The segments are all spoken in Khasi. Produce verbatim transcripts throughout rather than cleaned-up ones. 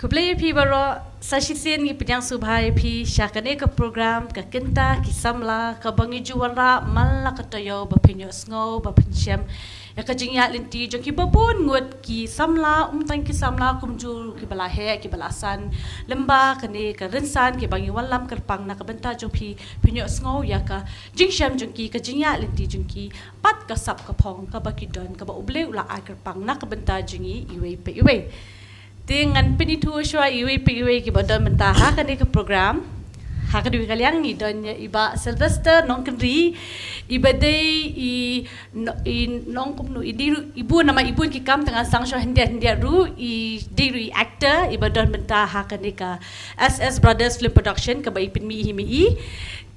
Khublei ïa phi baroh, sa shisien ngi pdiang sngewbha ïa phi sha kane ka program ka kynta ki samla kaba ngi ju wanrah man la ka taïew ba phin ïohsngew ba phin shem ïa ka jingïaid lynti jong kiba bun ngut ki samla, ym tang ki samla kumjuh kiba la heh kiba la san lyngba kane ka rynsan kiba ngi wallam kyrpang na ka bynta jong phi, phin ïohsngew ïa ka jingshem jong ki, ka jingïaid lynti jong ki bad ka sap ka phong kaba ki don kaba U Blei u la ai kyrpang na ka bynta jong ngi iwei pa iwei. Te ngan pynithuh shuwa iwei pa iwei kiba don mynta ha kane ka program. Ha ka dei ka liang ngi don ïa i Bah Sylvester Nongkynrih, iba dei i no-, i nong kumno, i dei ruh, i bun namar i bun ki kam, tang ngan sdang shuwa hyndiat hyndiat ruh, i dei ruh i actor iba don mynta ha kane ka S S Brothers Film Production kaba i pynmih hi ma i.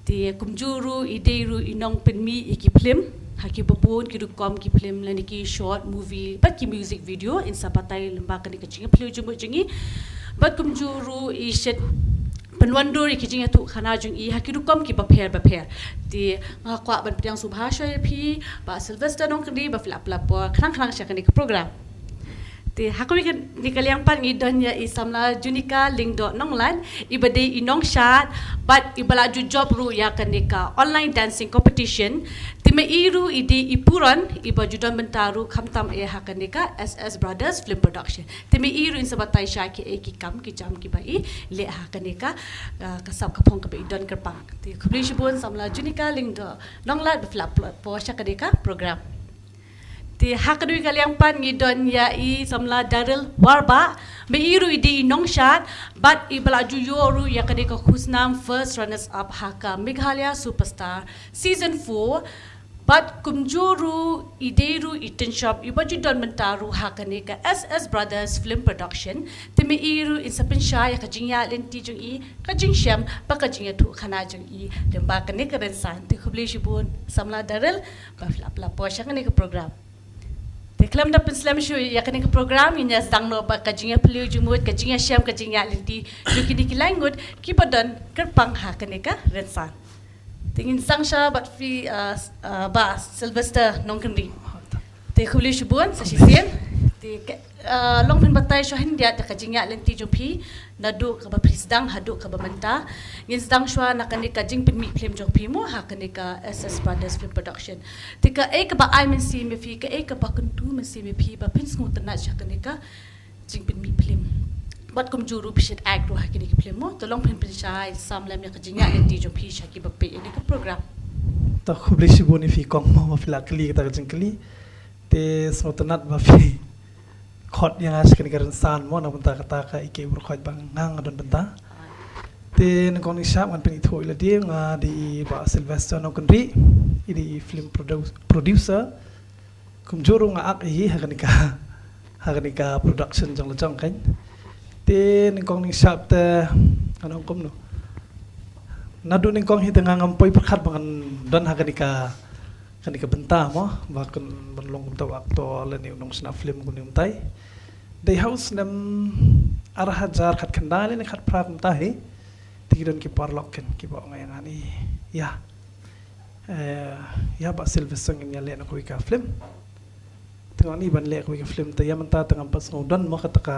Te kumjuh ruh i dei ruh i nongpynmih ïa ki film ha kiba bun ki rukom ki film lane ki short movie bad ki music video, yn sa batai lyngba kane ka jingïaphylliew jingmut jong ngi. Bad kumjuh ruh i shet pynwandur ïa ki jingïathuhkhana jong i ha ki rukom kiba pher ba pher. Te nga kwah ban pdiang sngewbha shuwa ïa phi Bah Sylvester Nongkynrih ba phi la pynlap por khnang khnang sha kane ka program. Te ha kawei ka, kane ka liang pat ngi don ïa i samla Junica Lyngdoh Nonglait, iba dei i nongshad bad iba la ju jop ruh ïa kane ka online dancing competition. Te ma i ruh i dei i puron iba ju don bynta ruh khamtam eh ha kane ka S S Brothers Film Production. Te ma i ruh yn sa batai sha kiei ki kam ki jam kiba i leh ha kane ka, ah, ka sap ka phong kaba i don kyrpang. Te khublei shibun samla Junica Lyngdoh Nonglait ba phi la pynlap por sha kane ka program. Te ha ka dei ka liang pat ngi don ïa i samla Daryl Warbah, ma i ruh i dei i nongshad bad iba la ju ïoh ruh ïa kane ka khusnam first runners up ha ka Meghalaya Superstar Season four. Bad kumjuh ruh i dei ruh i tynshop iba ju don bynta ruh ha kane ka S S Brothers Film Production. Te ma i ruh yn sa pynshai ïa ka jingïaid lynti jong i, ka jingshem bad ka jingïathuhkhana jong i lyngba kane ka rynsan. Te khublei shibun samla Daryl ba phi la pynlap por sha kane ka program. Te khlem da pynslem shuh ïa kane ka program, ngin ïa sdang noh bad ka jingïaphylliew jingmut, ka jingïashem, ka jingïaid lynti jong kine ki lai ngut kiba don kyrpang ha kane ka rynsan. Te ngin sdang shuwa bad phi, ah, s-, ah, Bah Sylvester Nongkynrih. Te khublei shibun sa shisien. Te ka, ah, long phin batai shuwa hyndiat ïa ka jingïaid lynti jong phi naduh kaba phi sdang haduh kaba mynta. Ngin sdang shuwa na kane ka jingpynmih film jong phi mo ha kane ka S S Brothers Film Production. Te kaei kaba ai mynsiem ïa phi, kaei kaba kyntu mynsiem ïa phi ba phin sngewtynnat sha kane ka jingpynmih film? Bad kumjuh ruh phi shet act ruh ha kine ki film mo. To long phin pynshai sam lem ïa ka jingïaid lynti jong phi sha kiba peit ïa kane ka program. To khublei shibun ïa phi kong mo ba phi la kylli kata ka jingkylli. Te sngewtynnat ba phi khot ïa nga sha kane ka rynsan mo na bynta kata ka i kei bor khot ba nga nga don bynta. Te nyngkong nyngshap ngan pynithuh ïa lade, nga dei i Bah Sylvester Nongkynrih, i dei i film produ-, producer. Kumjuh ruh nga ak hi ha kane ka, ha kane ka production jong la jong kan. Te nyngkong nyngshap te ngan ong kumno. Naduh nyngkong hi te nga ngam poi pyrkhat ba ngan don ha kane ka, kane ka bynta mo, ba kan ban long kumta u actor lane u nongshna film kumne kumtai. Dei ha u snem ar hajar khatkhyndai lane khatphra kumta hi. Te ki don ki paralok kan kiba ong ïa nga ni, ïa, eh, ïa Bah Sylvester ngin ïa leh na kawei ka film. Te nga ong ni ban leh kawei ka film te ïa mynta te ngam pat sngew don mo kata ka,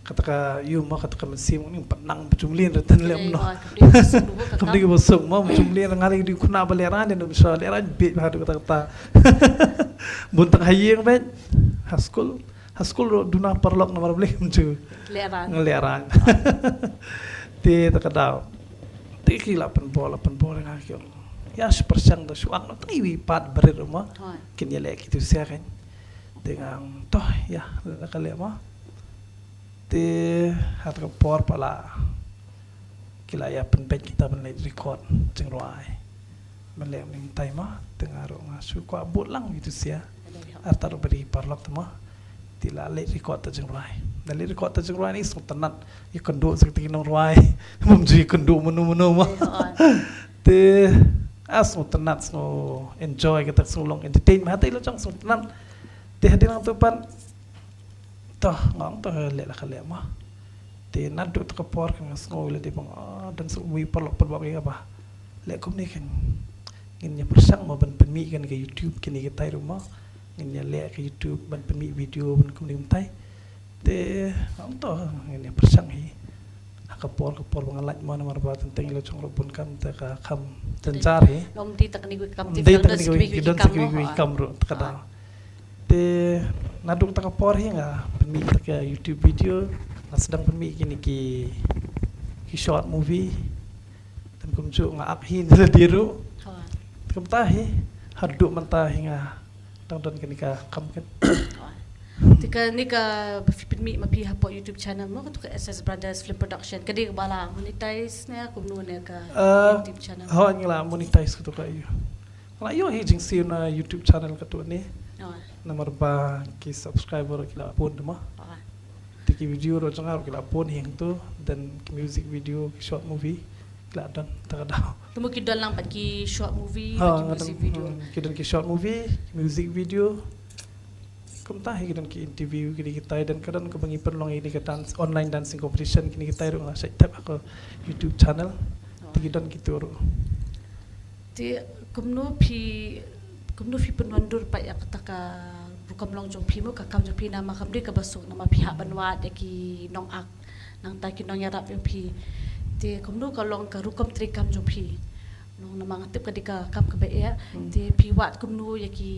kata ka ïu mo kata ka mynsiem, ong ni pat nang ba ju mlien re ten leh mo. Kam dei ba suk mo, ba ju mlien nga dei khynnah ba lehraiñ, ne ba shu lehraiñ beit ba haduh katta katta. Bun tang ha ïing beit, ha skul, ha skul ruh duna paralok namar ba leh kam ju lehraiñ. Te ta ka daw te ki la pynbor, la pynbor nga ki ong ïa shu pyrshang da shu act noh tang iwei pat barit ruh mo. Kin ïa leh ki tu sia kan. Te nga ong to ïa la ka leh mo. Te ha ta ka por pat la ki la ïa pynbeit kita ban leh record jingrwai. Ban leh mynta mo, te nga ruh nga shu kwah bud lang ïa tu sia. Artat ruh ba dei paralok te mo. Te la leh record ta jingrwai. Da leh record ta jingrwai ni sngewtynnat ïa kynduh sa kata ki nongrwai. Bym ju ïa kynduh mano mano mo. Te a sngewtynnat, sngew enjoy kata, sngew long entertain, hata ïa la jong sngewtynnat. Te hadien lang tu pat to nga ong to leh la ka leh mo. Te naduh ta ka por kan nga sngew ïa lade ba nga, ah, don sa uwei paralok pat ba ong ïa nga ba leh kumne kan ngin ïa pyrshang mo ban pynmih kane ka YouTube kine kitai ruh mo. Ngin ïa leh ka YouTube ban pynmih video ban kumne kumtai. Te ong to ngin ïa pyrshang hi. Ha ka por ka por ba nga lait mo namar ba teng teng ïa la jong ruh bun kam te ka kam jynjar hi. Long di tak ni kam di film ki don sa ki kam ruh ta ka daw. Te naduh ta ka por hi nga pynmih ta ka YouTube video, nga sdang pynmih kine ki ki short movie. Tem kumjuh nga ak hi ni la diru. Kumta hi haduh mynta hi nga dang don kane ka kam kan. Te kane ka ba phi pynmih ma phi hapoh YouTube channel mo, katu ka S S Brothers Film Production, ka dei ka ba la monetize ne kumno ne ka YouTube channel? Ho, nga la monetize katu ka ïoh. Nga la ïoh hi jingsiew na YouTube channel katu ne. Namar ba ki subscriber ki la pun ma. Te ki video ruh jong nga ruh ki la pun hi hangtu, then ki music video, ki short movie ki la don ta ka daw. Te mo ki don lang pat ki short movie, ki music video? Ki don ki short movie, ki music video. Kumta hi ki don ki interview ki dei kitai, then ka don ka ba ngi pynlong ïa ka dance, online dancing competition, kine kitai ruh nga shait tep ha ka YouTube channel. Te ki don kitu ruh. Te kumno phi, kumno phi pynwandur pat ïa kata ka rukom long jong phi mo, ka kam jong phi, namar kam dei ka ba suk namar phi hap ban wad ïa ki nong ak nangta ki nongïarap jong phi. Te kumno ka long ka rukom trei kam jong phi? Long namar nga tip ka dei ka kam ka ba eh. Te phi wad kumno ïa ki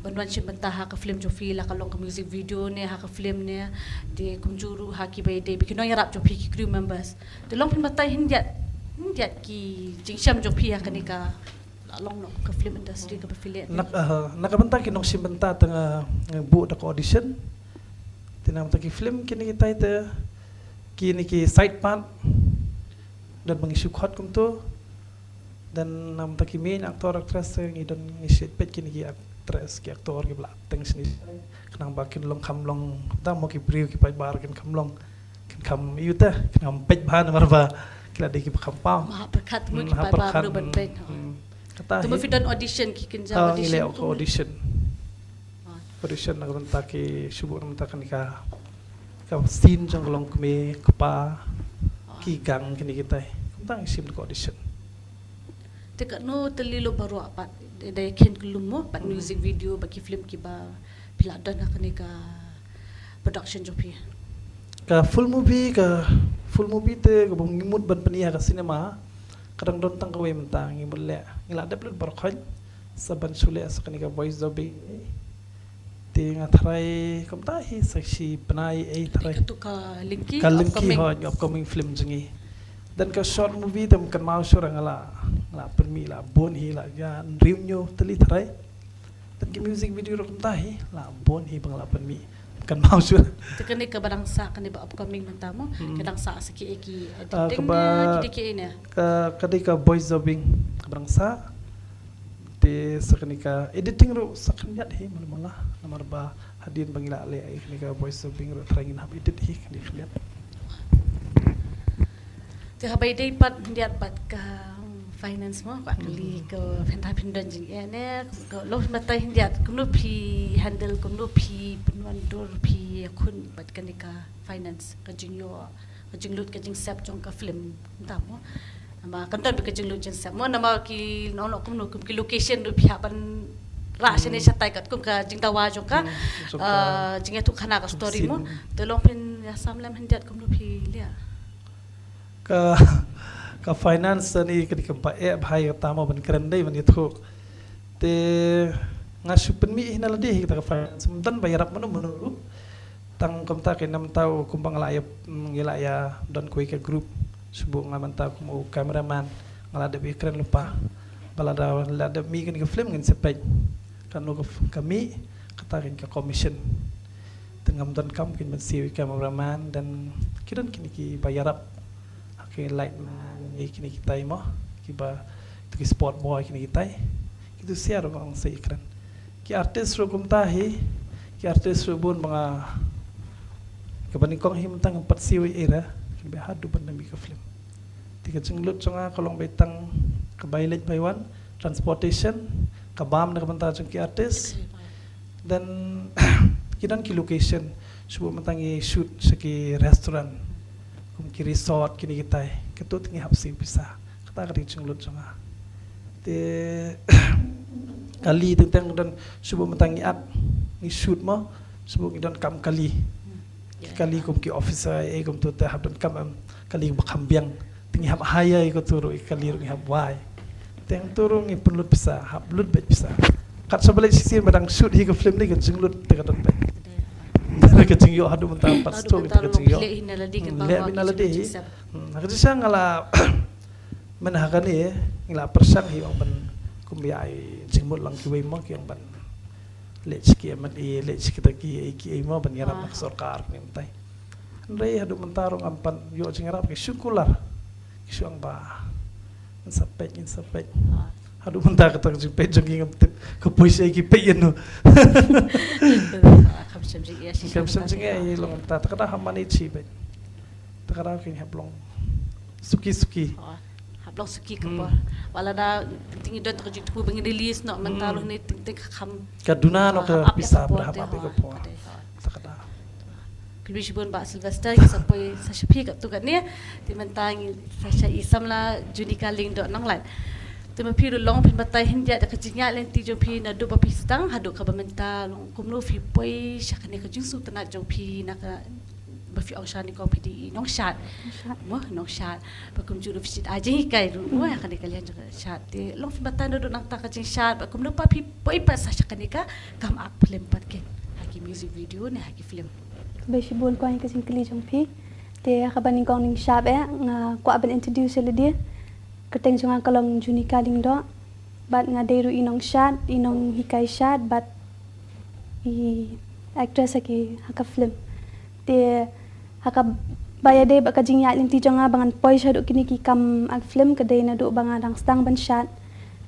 ban wan shim bynta ha ka film jong phi, la ka long ka music video ne ha ka film ne, te kumjuh ruh ha ki ba ïadei bad ki nongïarap jong phi, ki crew members? Te long phin batai hyndiat, hyndiat ki jingshem jong phi ha kane ka, la long noh ka film industry ka ba phi leh. Na ka bynta ki nongshim bynta te nga buh da ka audition. Te namar ta ki film kine kitai te kine ki side part don ba ngi shu khot kumtu. Then namar ta ki main actor actress te ngi don, ngi shait peit kine ki actress ki actor ki ba la acting shane. Khnang ba kin long kham long, tang mo ki briew ki paidbah kin kham long, kin kham ïohi te, kin kham peit bha namar ba ki la dei ki ba kham paw. Ma ha pyrkhat mo ki paidbah ban peit. Kata hi. Te mo phi don audition, ki kynja audition? Ngi leh ka audition. Audition na ka bynta ki shu buh na ka bynta kane ka, ka scene jong ka longkmie kpa, ki gang kine kitai. Kumta ngi shim ka audition. Te katno tylli lo baroh pat, da ïa khein kyllum mo, pat music video, bad ki film ki ba phi la don ha kane ka production jong phi? Ka full movie, ka full movie te ka ba ngi mut ban pyni ha ka cinema, ka dang don tang kawei mynta, ngi mut leh, ngi la dep lut baroh khoit sa ban shu leh sa kane ka voice dubbing. Te nga tharai kumta hi sa shi bnai ei tharai. Katu ka Lyngkhi, ka Lyngkhi, upcoming. Ho, upcoming film jong ngi. Then ka short movie te ym kynmaw shuh nga la, nga la pynmih la bun hi, la ïa hynriew hynñiew tylli tharai. Then ki music video ruh kumta hi la bun hi ba nga la pynmih, ym kynmaw shuh. Te kane ka ba dang sah, kane ba upcoming mynta mo, ka dang sah sa ki ei, ki editing ne, ki dei ki ei ne? Ka, ka dei ka voice dubbing ka ba dang sah. Te sa kane ka editing ruh sa khyndiat hi mala mala, namar ba hadien ba ngi la leh ïa kane ka voice dubbing ruh tharai ngin hap edit hi kane khyndiat. Te haba ïadei pat khyndiat bad ka finance mo, ka kali ka pynta pyndan jingeh ne, ka long batai khyndiat, kumno phi handle, kumno phi pynwandur, phi ïakhun bad kane ka finance, ka jingïoh, ka jinglut ka jingsep jong ka film mynta mo? Namar kan don bad ka jinglut jingsep mo, namar ki nong nong kumno, kum ki location ruh phi hap ban rah shane shatai katkum ka jingdawa jong ka, jingïathuhkhana ka story mo. Te long phin ïasam lem khyndiat kumno phi leh? Ka, ka finance ni ka dei ka ba eh bha ïa kata mo ban kren dei ban ïathuh. Te nga shu pynmih hi na lade hi kata ka finance, ym don ba ïarap mano mano ruh. Tang kumta ki namar ta u kumba nga la ïa, ngi la ïa don kawei ka group, shu buh nga mynta kum u cameraman, nga la dep ïakren lypa ba lada la dep mih kane ka film ngin sa peit kano ka mih, kata kane ka commission. Te ngam don kam kin ban siew ïa u cameraman, then ki don kine ki ba ïarap, ha ki lightman ne kine kitai mo, kiba, tu ki spot boy kine kitai. Kitu shisha ruh nga ong sa ïakren. Ki artist ruh kumta hi, ki artist ruh bun ba nga, kaba nyngkong hi mynta ngam pat siew ei ei re, kiba haduh ban da mih ka film. Te ka jinglut jong nga ka long ba tang ka bai leit bai wan, transportation, ka bam na ka bynta jong ki artist. Then ki don ki location, shu buh mynta ngi shoot sha ki restaurant, kum ki resort kine kitai, katu te ngi hap siew pisa. Kata ka dei ka jinglut jong nga. Te kali teng teng don, shu buh mynta ngi act, ngi shoot mo, shu buh ngi don kam kali. Kali kum ki officer, eh, kum tu te hap donkam em, kali ba kham biang. Te ngi hap hire ïa ka tu ruh, kali ruh ngi hap wai. Te hangtu ruh ngi pynlut pisa, hap lut beit pisa. Kat sa ba leit shisien ba dang shoot hi ka film ne ka jinglut te ka don beit. Ka jingïoh haduh mynta pat stok te ka jingïoh. Leh hi na lade kan. Hmm, ka jingshisha nga la mynta ha kane ngi la pyrshang hi ong ban kum ïa ai jingmut lang kiwei mo ki ong ban leh shi ki M L A, leh shi kita ki, ki, ki mo ban ïarap na ka sorkar ne mynta. Hynrei haduh mynta ruh ngam pat ïoh jingïarap, ki shu kular. Ki shu ong ba ngin sa peit, ngin sa peit. Haduh mynta kata ka jingpeit jong ngi ngam tip ka poi shaei ki peit ïano. Kam shym jingeh, kam shym jingeh ïa long mynta, ta ka daw ha mane chi beit. Ta ka daw ki hap long suki suki. Hap long suki ka por. Wat la da te ngi don ta ka jingthmu ba ngin release noh mynta ruh ne te, te ka kham ka duna noh ka pisa ba hap ap ïa ka por. Ta ka daw. Khublei shibun Bah Sylvester, ngi sa poi sa sha phi katto katne. Te mynta ngi sa sha i samla Junika Lyngdoh Nonglait. Te ma phi ruh long phin batai hynrei da ka jingïaid lynti jong phi naduh ba phi sdang haduh kaba mynta long kumno phi poi sha kane ka jingsngewtynnat jong phi na ka ba phi ong sha nyngkong phi dei i nongshad. Mo, nongshad. Ba kumjuh ruh phi shait ai jinghikai ruh mo ha kane ka liang jong ka shad. Te long phin batai naduh nangta ka jingshad ba kumno pat phi poi pat sa sha kane ka kam ak film pat keiñ ha ki music video ne ha ki film. Khublei shibun kong ïa ka jingkylli jong phi. Te ha kaba nyngkong nongshad eh nga kwah ban introduce ïa lade. Kyrteng jong nga ka long Junika Lyngdoh. Bad nga dei ruh i nongshad, i nonghikai shad bad i actress ha ki, ha ka film. Te ha kaba ïadei bad ka jingïaid lynti jong nga ba ngan poi shaduh kine ki kam ak film ka dei naduh ba nga dang sdang ban shad.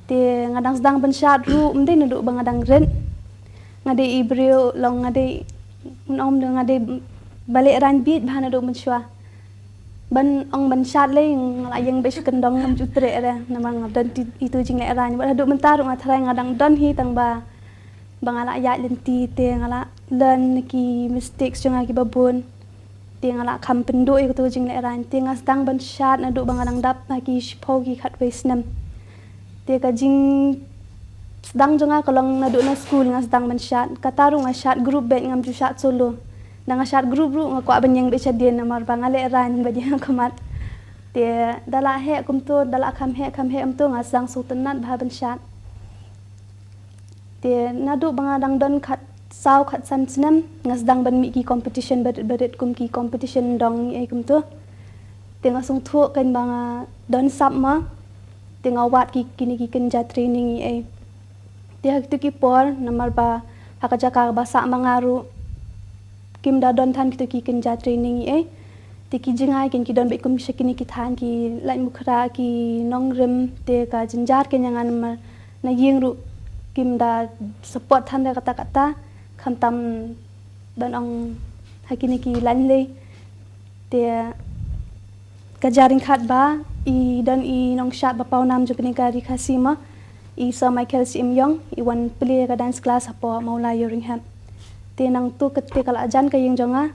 Te nga dang sdang ban shad ruh ym dei naduh ba nga dang rit. Nga dei i briew long nga dei, ym, nga dei ba lehraiñ beit bha naduh mynshuwa. Ban ong ban shad lei nga la ïeng beit sha kyndong ngam ju treh re namar nga don itu jinglehrain. Bad haduh mynta ruh nga tharai nga dang don hi tang ba, ba nga la ïaid lynti te nga la learn na ki mistakes jong nga kiba bun. Te nga la kham pynduh ïa katu jinglehrain. Te nga sdang ban shad naduh ba nga dang dap ha ki shiphew ki khatwei snem. Te ka jingsdang jong nga ka long naduh na skul nga sdang ban shad. Kata ruh nga shad group beit, ngam ju shad solo. Da nga shad group ruh nga kwah ban ïeng beit shadien namar ba nga lehraiñ bad ïeng khmat. Te da la heh kumto, da la kham heh kham heh kumto nga sdang sngewtynnat bha ban shad. Te naduh ba nga dang don khatsaw khatsan snem nga sdang ban mih ki competition barit barit kum ki competition dong ei kumto. Te nga sngewthuh keiñ ba nga don sap ma. Te nga wad ki, kine ki kynja training ei. Te ha kitu ki por namar ba ha ka jaka ba sah ma nga ruh kim da don than kitu ki kynja training ei. Te ki jngai keiñ ki don beit kum sha kine ki thaiñ ki Laitumkhrah, ki Nongrim, te ka jynjar keiñ ïa nga namar na ïing ruh kim da support than da kata kata, khamtam ban ong ha kine ki lain lei. Te ka jia ryngkat ba i don i nongshad ba pawnam jong kane ka ri Khasi ma, i Sir Michael Syiemlieh, i wan plie ka dance class hapoh Mawlai Ïewrynghep. Te nangtu kata ka la jan ka ïing jong nga,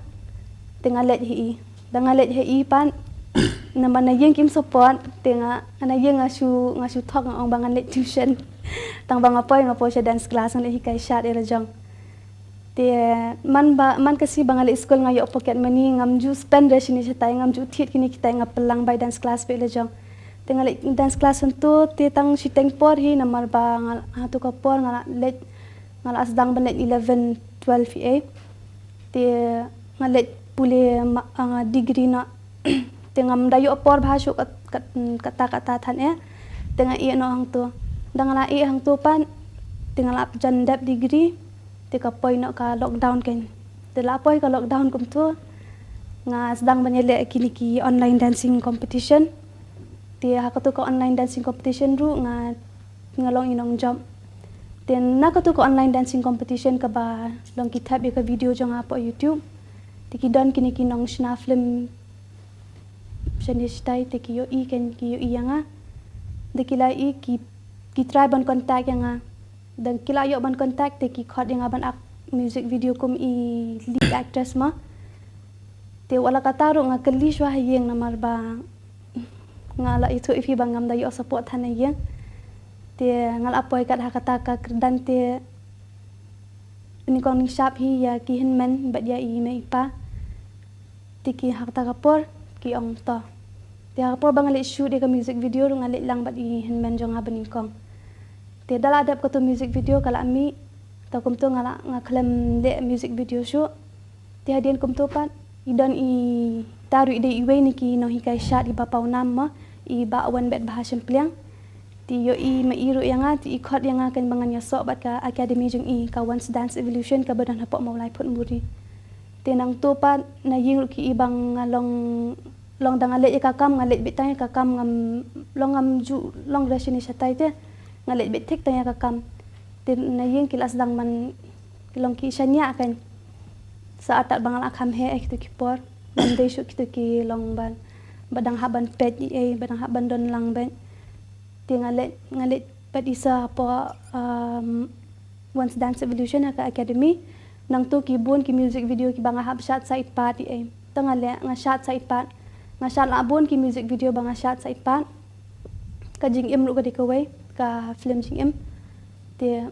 te nga leit ha i. Da nga leit ha i pat namar na ïing kim support, te nga, na ïing nga shu, nga shu thok nga ong ba ngan leit tuition. Tang ba nga poi, nga poi sha dance class, nga leit hikai shad ïa la jong. Te man ba, man ka sngi ba nga leit skul nga ïoh pocket money, ngam ju spend re shane shatai, ngam ju thied kine kitai, nga pynlang bai dance class beit la jong. Te nga leit dance class hangtu, te tang shiteng por hi namar ba nga, hangtu ka por nga la leit, nga la sdang ban leit eleven, twelve hi ei. Te nga leit pule ma, ah, degree noh. Te ngam da ïoh por bha shuh kat, kat, kata kata than eh. Te nga ïeh noh hangtu. Da nga la ïeh hangtu pat, te nga la jan dep degree. Te ka poi noh ka lockdown keiñ. Te la poi ka lockdown kumtu, nga sdang ban ïaleh kine ki online dancing competition. Te ha katu ka online dancing competition ruh nga, nga long i nongjop. Te na katu ka online dancing competition kaba long ki thep ïa ka video jong nga hapoh YouTube. Te ki don kine ki nongshna film shane shatai, te ki ïohi keiñ, ki ïohi ïa nga. Da ki la ïohi ki, ki try ban contact ïa nga. Da ki la ïoh ban contact te ki khot ïa nga ban act music video kum i lead actress ma. Te wat la kata ruh nga kylli shuwa ha ïing namar ba nga la ïathuh ïa phi ba ngam da ïoh support than na ïing. Te nga la poi kat ha kata ka kyrdan te nyngkong nyngshap hi ïa ki hynmen bad ïa i mei i pa. Te ki ha kata ka por ki ong to. Te ha ka por ba nga leit shoot ïa ka music video ruh nga leit lang bad i hynmen jong nga banyngkong. Te da la dep kato music video ka la mih, to kumto nga la, nga khlem leh music video shuh. Te hadien kumto pat i don i, ita ruh i dei iwei na ki nonghikai shad iba pawnam mo, i Bah Wanbet Bha Shympliang. Te ïohi ma i ruh ïa nga, te i khot ïa nga kan ba ngan ïasoh bad ka academy jong i, ka Once Dance Evolution kaba don hapoh Mawlai Photmuri. Te nangto pat na ïing ruh ki i ba nga long, long da nga leit ïa ka kam, nga leit beit tang ïa ka kam, ngam long, ngam ju long re shane shatai te, nga leit beit thik tang ïa ka kam. Te na ïing ki la sdang ban, ki long ki shaniah kan. Sa artat ba nga la kham heh ïa kito ki por, ngam dei shuh kito ki long ban, ba dang hap ban peit ei ei, ba dang hap ban don lang beit. Te nga leit, nga leit peit i sa hapoh, um, Once Dance Evolution ha ka academy. Nangto ki bun ki music video kiba nga hap shad side part ei ei. To nga leh, nga shad side part. Nga shad la bun ki music video ba nga shad side part. Ka Jingim ruh ka dei kawei, ka film Jingim. Te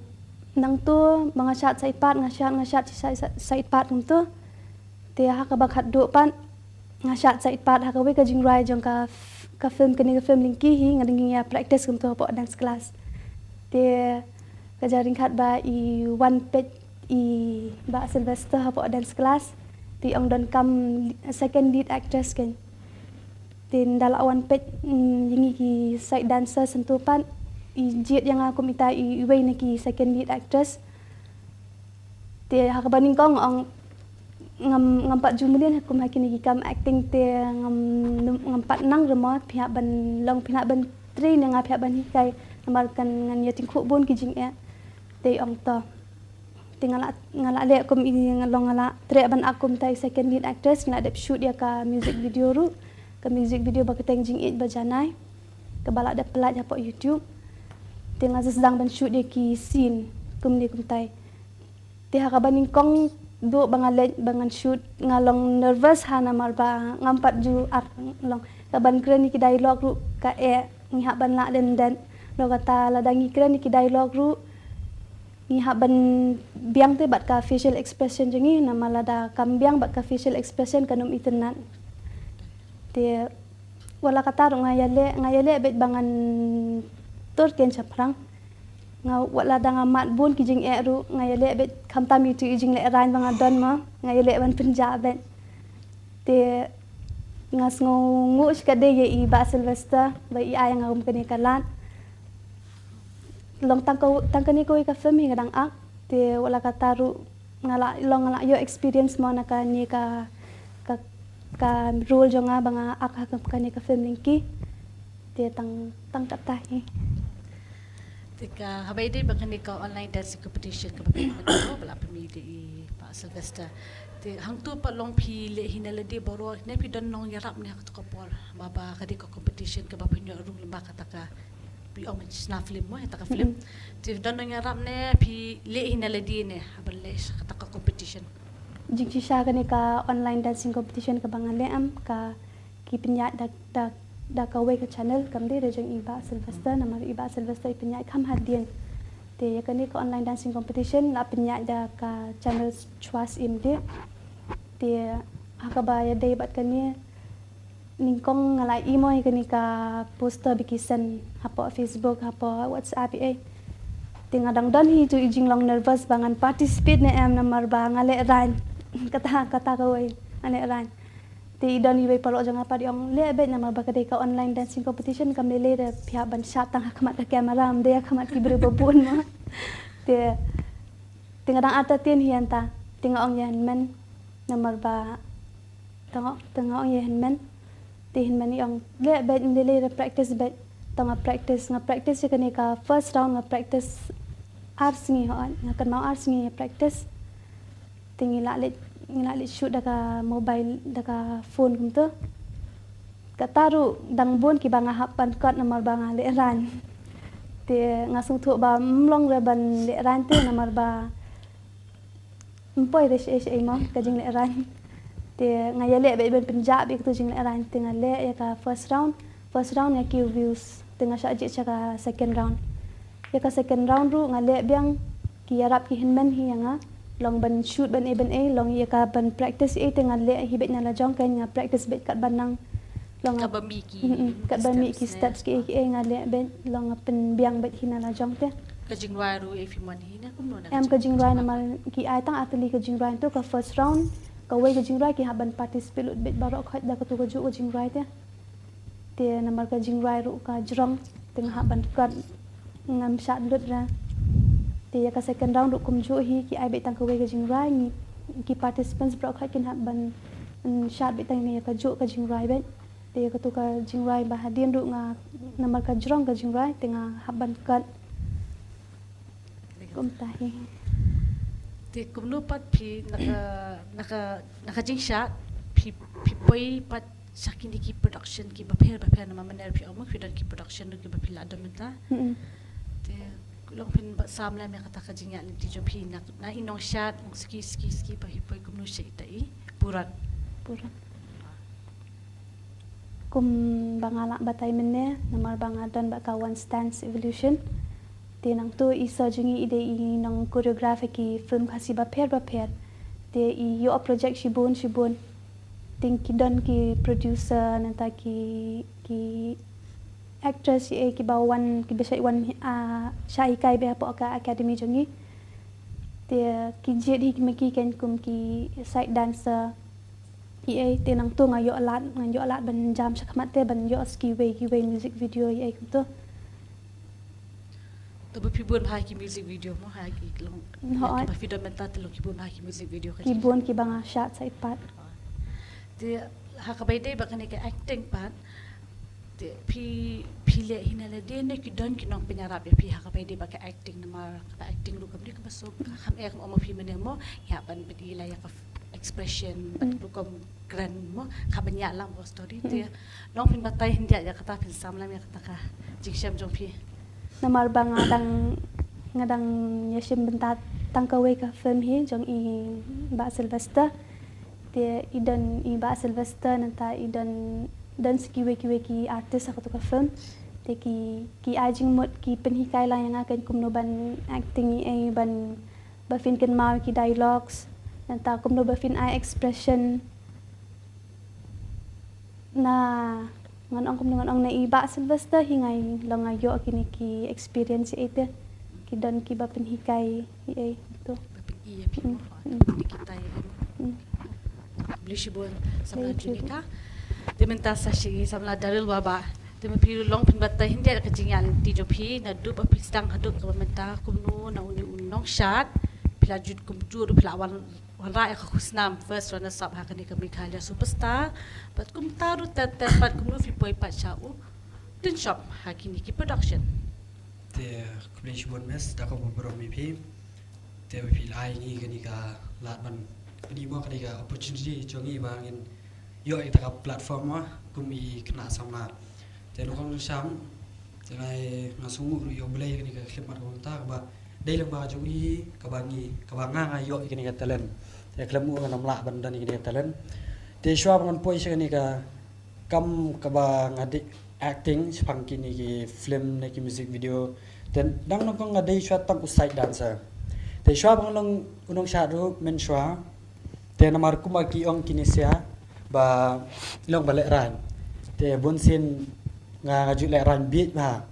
nangto ba nga shad side part, nga shad, nga shad side, side, side part kumto. Te ha kaba khatduh pat nga shad side part ha kawei ka jingrwai jong ka f-, ka film, kane ka film Lyngkhi hi, nga dang ïa practice kumto hapoh dance class. Te ka jingryngkat ba i wan peit i Bah Sylvester hapoh dance class. Te i ong donkam second lead actress kan. Te ynda la wan peit, mm, ïa ngi ki side dancers hangto pat, i jied ïa nga kum ita i, iwei na ki second lead actress. Te ha kaba nyngkong ong ngam, ngam pat ju mlien ha kum ha kine ki kam acting te ngam, ngam pat nang re mo, phi hap ban long, phi hap ban train ïa nga, phi hap ban hikai, namar kan ngan ïa tyngkhuh bun ki jingeh. Te i ong to. Te nga la, nga la leh kum i, nga long, nga la treh ban act kum ita i second lead actress, nga la dep shoot ïa ka music video ruh. Ka music video ba kyrteng Jingïeit Ba Janai, kaba la dep pyllait hapoh YouTube. Te nga sdang ban shoot ïa ki scene kumne kumtai. Te ha kaba nyngkong duh ba nga leit ba ngan shoot, nga long nervous ha, namar ba ngam pat ju act long. Kaban kren ïa ki dialogue ruh ka eh, ngi hap ban lah lyndet. Lo kata lada ngi kren ïa ki dialogue ruh ngi hap ban biang te bad ka facial expression jong ngi, namar lada kam biang bad ka facial expression kan ym itynnad. Te wat la kata ruh nga ïaleh, nga ïaleh beit ba ngan tur keiñ shaphrang. Nga wat lada nga mad bun ki jingeh ruh nga ïaleh beit, khamtam itu i jinglehrain ba nga don mo, nga ïaleh ban pynjah beit. Te nga sngewnguh shikatdei ïa i Bah Sylvester ba i ai ïa nga kum kane ka lad. Long tang ka, tang kane kawei ka film hi nga dang act. Te wat la kata ruh nga la long, nga la ïoh experience mo na kane ka, ka, ka role jong nga ba nga act ha ka, kane ka film Lyngkhi. Te tang, tang kata hi. Te ka, haba ïadei bad kane ka online dancing competition kaba phi ïoh mynta ba la pynmih da i Bah Sylvester. Te hangto pat long phi leh hi na lade baroh ne phi don nongïarap ne ha kato ka por? Ba, ba ka dei ka competition kaba phin ïoh rung lyngba kata ka, phi ong mynshisha film mo, kata ka film. Mm-mm. Te don nongïarap ne phi leh hi na lade ne haba leh sha kata ka competition? Jingshisha kane ka online dancing competition kaba nga leh em, ka ki pynïaid da, da, da kawei ka channel, kam dei da jong i Bah Sylvester, namar i Bah Sylvester i pynïaid kham hadien. Te ïa kane ka online dancing competition la pynïaid da ka channel Chwas Imdi. Te ha kaba ïadei bad kane, nyngkong nga la ïohi mo ïa kane ka poster ba ki send hapoh Facebook, hapoh WhatsApp ei ei. Te nga dang don hi tu i jinglong nervous ba ngan participate ne em, namar ba nga lehrain. Kata, kata kawei, nga lehrain. Te i don iwei paralok jong nga pat i ong leh beit namar ba ka dei ka online dancing competition, kam lei lei re phi hap ban shad tang ha khmat ka camera, ym dei ha khmat ki briew ba bun mo. Te, te nga dang artatien hi hangta. Te nga ong ïa hynmen namar ba, te nga, te nga ong ïa hynmen. Te hynmen i ong leh beit, ym lei lei re practice beit. Te nga practice, nga practice ïa kane ka first round, nga practice ar sngi, hooid nga kynmaw ar sngi ïa practice. Te ngi la leit, ngi la leit shoot da ka mobile, da ka phone kumto. Kata ruh dang bun kiba nga hap ban kot namar ba nga lehrain. Te nga sngewthuh ba ym long re ban lehrain te namar ba ym poi re shaei shaei mo ka jinglehrain. Te nga ïaleh beit ban pynjah beit kato jinglehrain, te nga leh ïa ka first round. First round nga kiew views, te nga shah jied sha ka second round. Ïa ka second round ruh nga leh biang, ki ïarap ki hynmen hi ïa nga. Long ban shoot ban e ban e, long ïa ka ban practice e te nga leh hi beit na la jong ka, nga practice beit kat ban nang. Long katba mih ki, mm, mm, katba mih ki steps ki e ki e nga leh beit, long nga pynbiang beit hi na la jong te. Ka jingrwai ruh e phi mon hi na kumno na ka jingrwai? Em, ka jingrwai namar ki ai tang ar tylli ka jingrwai, to ka first round, kawei ka jingrwai ki hap ban participate lut beit baroh khoit da katu kajuh ka jingrwai te. Te namar ka jingrwai ruh ka jrong, te nga hap ban kat, ngam shad lut ra. Te ïa ka second round ruh kumjuh hi, ki ai beit tang kawei ka jingrwai, ngi ki participants baroh khoit kin hap ban, mm, shad beit tang ïa kajuh ka jingrwai beit. Te ïa katu ka jingrwai ba hadien ruh nga, namar ka jrong ka jingrwai te nga hap ban kat. Kumta hi. Te kumno pat phi na ka, na ka, na ka jingshad phi, phi poi pat sha kine ki production kiba pher ba pher, namar mynne phi ong mo phi don ki production ruh kiba phi la don mynta. Mm-mm. Te long phin ba samla me kata ka jingïaid lynti jong phi na, na i nongshad, nong ski, ski, ski ba phi poi kumno sha ita i purat. Purat. Kumba nga lah batai mynne, namar ba nga don bad ka One Dance Evolution. Te nangtu i sir jong ngi i dei i nong choreograph ïa ki film Khasi bapher bapher. Te i ïoh project shibun shibun. Te ki don ki producer nangta ki, ki actress ïa kiba wan, kiba shait wan, ah, shah hikai beit hapoh ka academy jong ngi. Te ki jied hi ma ki ken kum ki side dancer. Ïa, te nangtu nga ïoh lad, nga ïoh lad ban jam shakhmat te ban ïoh ski wei kiwei music video ïa kumtu. To ba phi bun bha ki music video mo, ha ki long, hooid, kiba phi don mynta te long ki bun bha ki music video ka. Ki bun kiba nga shad sa i pat. Te ha kaba ïadei bad kane ka acting pat, te phi, phi leh hi na lade ne ki don ki nongpynïarap ïa phi ha kaba ïadei bad ka acting, namar kaba acting ruh kam dei kaba suk, kham eh kum ong ma phi mynne mo, ïa ban bit ïa la ïa ka expression, mm, bad rukom kren mo, kaba ñiah lang bad story te. Mm. Long phin batai hyndia ïa kata, phin samla me ïa kata ka jingshem jong phi. Namar ba nga dang, nga dang ïa shim bynta tang kawei ka film hi jong i Bah Sylvester. Te i don i Bah Sylvester nangta i don, don sa kiwei kiwei ki artist ha katu ka film. Te ki, ki ai jingmut, ki pynhikai lang ïa nga ken kumno ban acting ïa, ban ba phin kynmaw ki dialogues, nangta kumno ba phin ai expression. Na, ngan ong kumno, ngan ong na i Bah Sylvester hi nga i long nga ïoh kine ki experience ïa ite. Ki don kiba pynhikai ïa i tu. Ba pyn-i ïa phi mo. Mm. Pyn-i kita ïa phi mo. Mm. Khublei shibun samla Junika. Te mynta sa shi samla Daryl Wahbah. Te ma phi ruh long phin batai hyndia ka jingïaid lynti jong phi naduh ba phi sdang haduh kaba mynta, kumno na une u nongshad phi la ju kumjuh ruh phi la wan, wanrah ïa ka khusnam first runners up ha kane ka Meghalaya Superstar. Bad kumta ruh tet tet pat kumno phi poi pat sha u Tin Shop ha kine ki production. Te khublei shibun mes da kaba burom ïa phi. Te ba phi la ai ngi kane ka lad ban pyni mo kane ka opportunity jong ngi ba ngin ïoh ïa kata ka platform mo kum i khynnah samla. Te nongkong nongsham, te nga, nga sngewnguh ruh ïa U Blei kane ka khyllipmat kaba mynta kaba dei lyngba jong i kaba ngi, kaba nga, nga ïoh ïa kane ka talent. Te khlem u ngan ym lah ban don ïa kane ka talent. Te shuwa ba ngan poi sha kane ka kam kaba nga dei acting shaphang kine ki film ne ki music video. Te dang nongkong nga dei shuwa tang u side dancer. Te shuwa ba nga long u nongshad ruh mynshuwa. Te namar kumba ki ong kine sia ba long ba lehraiñ. Te bunsien nga, nga ju lehraiñ bieit bha.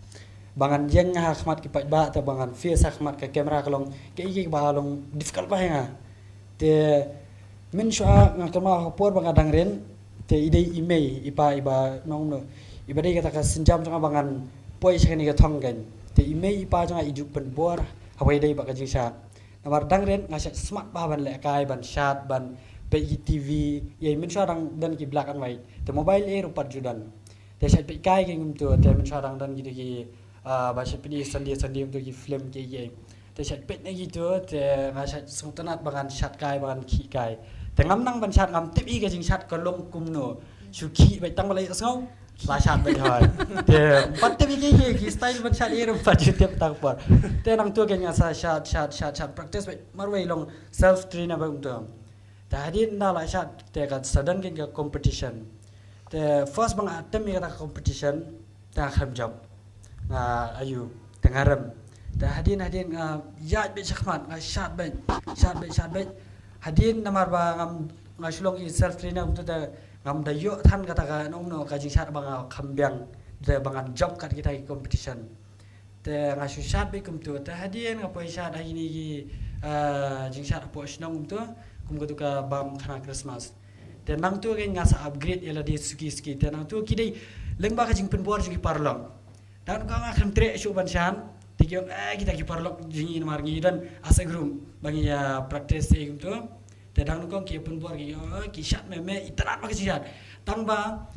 Ba ngan ïeng ha khmat ki paidbah te ba ngan face ha khmat ka camera ka long kaei kaei ba long difficult bha ïa nga. Te mynshuwa nga kynmaw ha por ba nga dang rit, te i dei i mei i pa iba nongno, iba dei kata ka sienjam jong nga ba ngan poi sha kane ka thong kein. Te i mei i pa jong nga i ju pynbor haba ïadei bad ka jingshad. Namar dang rit nga shait smat bha ban lehkai, ban shad, ban peit ki T V, ïa i mynshuwa dang don ki black and white. Te mobile ei ruh pat ju don. Te shait peit kai ki ngim tu, te mynshuwa dang don ki, ki, ah, ba shait peit Sunday Sunday tu ki film ki, ki. Te shait peit na ki tu, te nga shait sngewtynnat ba ngan shad kai, ba ngan khih kai. Te ngam nang ban shad, ngam tip i ka jingshad ka long kumno. Shu khih beit tang ba la ïohsngew la shad beit hoi. Te ym pat tip i ki, ki, ki style ban shad i ruh ym pat ju tip tang por. Te nangtu kein nga sa shad, shad, shad, shad, practice beit marwei, long self trainer beit kumtu. Te hadien da la shad te ka sudden kein ka competition. Te first ba nga attempt ïa kata ka competition te nga khlem jop. Nga aiu te nga rem. Te hadien hadien nga ïaid beit shakhmat, nga shad beit, shad beit, shad beit. Hadien namar ba ngam, nga shu long i self trainer kumto te ngam da ïoh than kata ka, nong no, ka jingshad ba nga kham biang, te ba ngan jop kat kita ki competition. Te nga shu shad beit kumto, te hadien nga poi shad ha kine ki, ah, jingshad hapoh shnong kumto, kum katu ka bam khana Christmas. Te nangtu kein nga sa upgrade ïa lade suki suki. Te nangtu ki dei lyngba ka jingpynbor jong ki paralok. Dang kong nga khlem treh shuh ban shad. Te ki ong, eh, kita ki paralok jong ngi namar ngi don as a group ba ngi ïa practice te kumto. Te dang kong ki pynbor ki ong, eh, ki shad me me, itynnad ba ka jingshad. Tang ba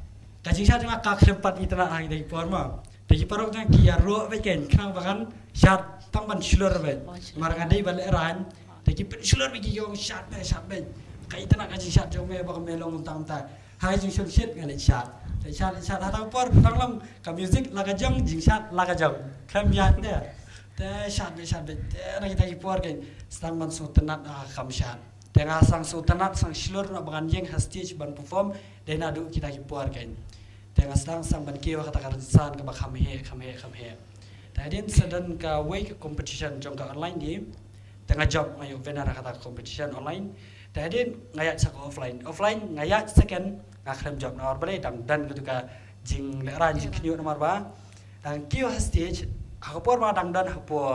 ka jingshad jong nga ka khlem pat itynnad ha kita ki por mo. Te ki paralok jong nga ki ïaroh beit kein, khnang ba kan shad tang ban shlur beit. Namar nga dei ban lehraiñ. Te ki pynshlur beit, ki ong shad beit, shad beit. Ka itynnad ka jingshad jong me ba ka me long kumta kumta. Ha ka jingshad shit nga leit shad. Leit shad, leit shad, ha ta ka por tang long ka music la ka jong, jingshad la ka jong. Khlem ïaid ne. Te shad beit, shad beit. Te na kita ki por kein sdang ban sngewtynnad, ah, kam shad. Te nga sdang sngewtynnad, sdang shlur noh ba ngan ïeng ha stage ban perform. Dei naduh kita ki por kein. Te nga sdang sdang ban kiew ha kata ka rynsan kaba kham heh, kham heh, kham heh. Te hadien sa don kawei ka competition jong ka online de. Te nga jop, nga ïoh winner ha kata ka competition online. Te hadien nga ïaid sa ka offline. Offline nga ïaid second, nga khlem jop namar balei, dang don katu ka jinglehraiñ jingkhynñiuh namar ba dang kiew ha stage, ha ka por ba dang don hapoh,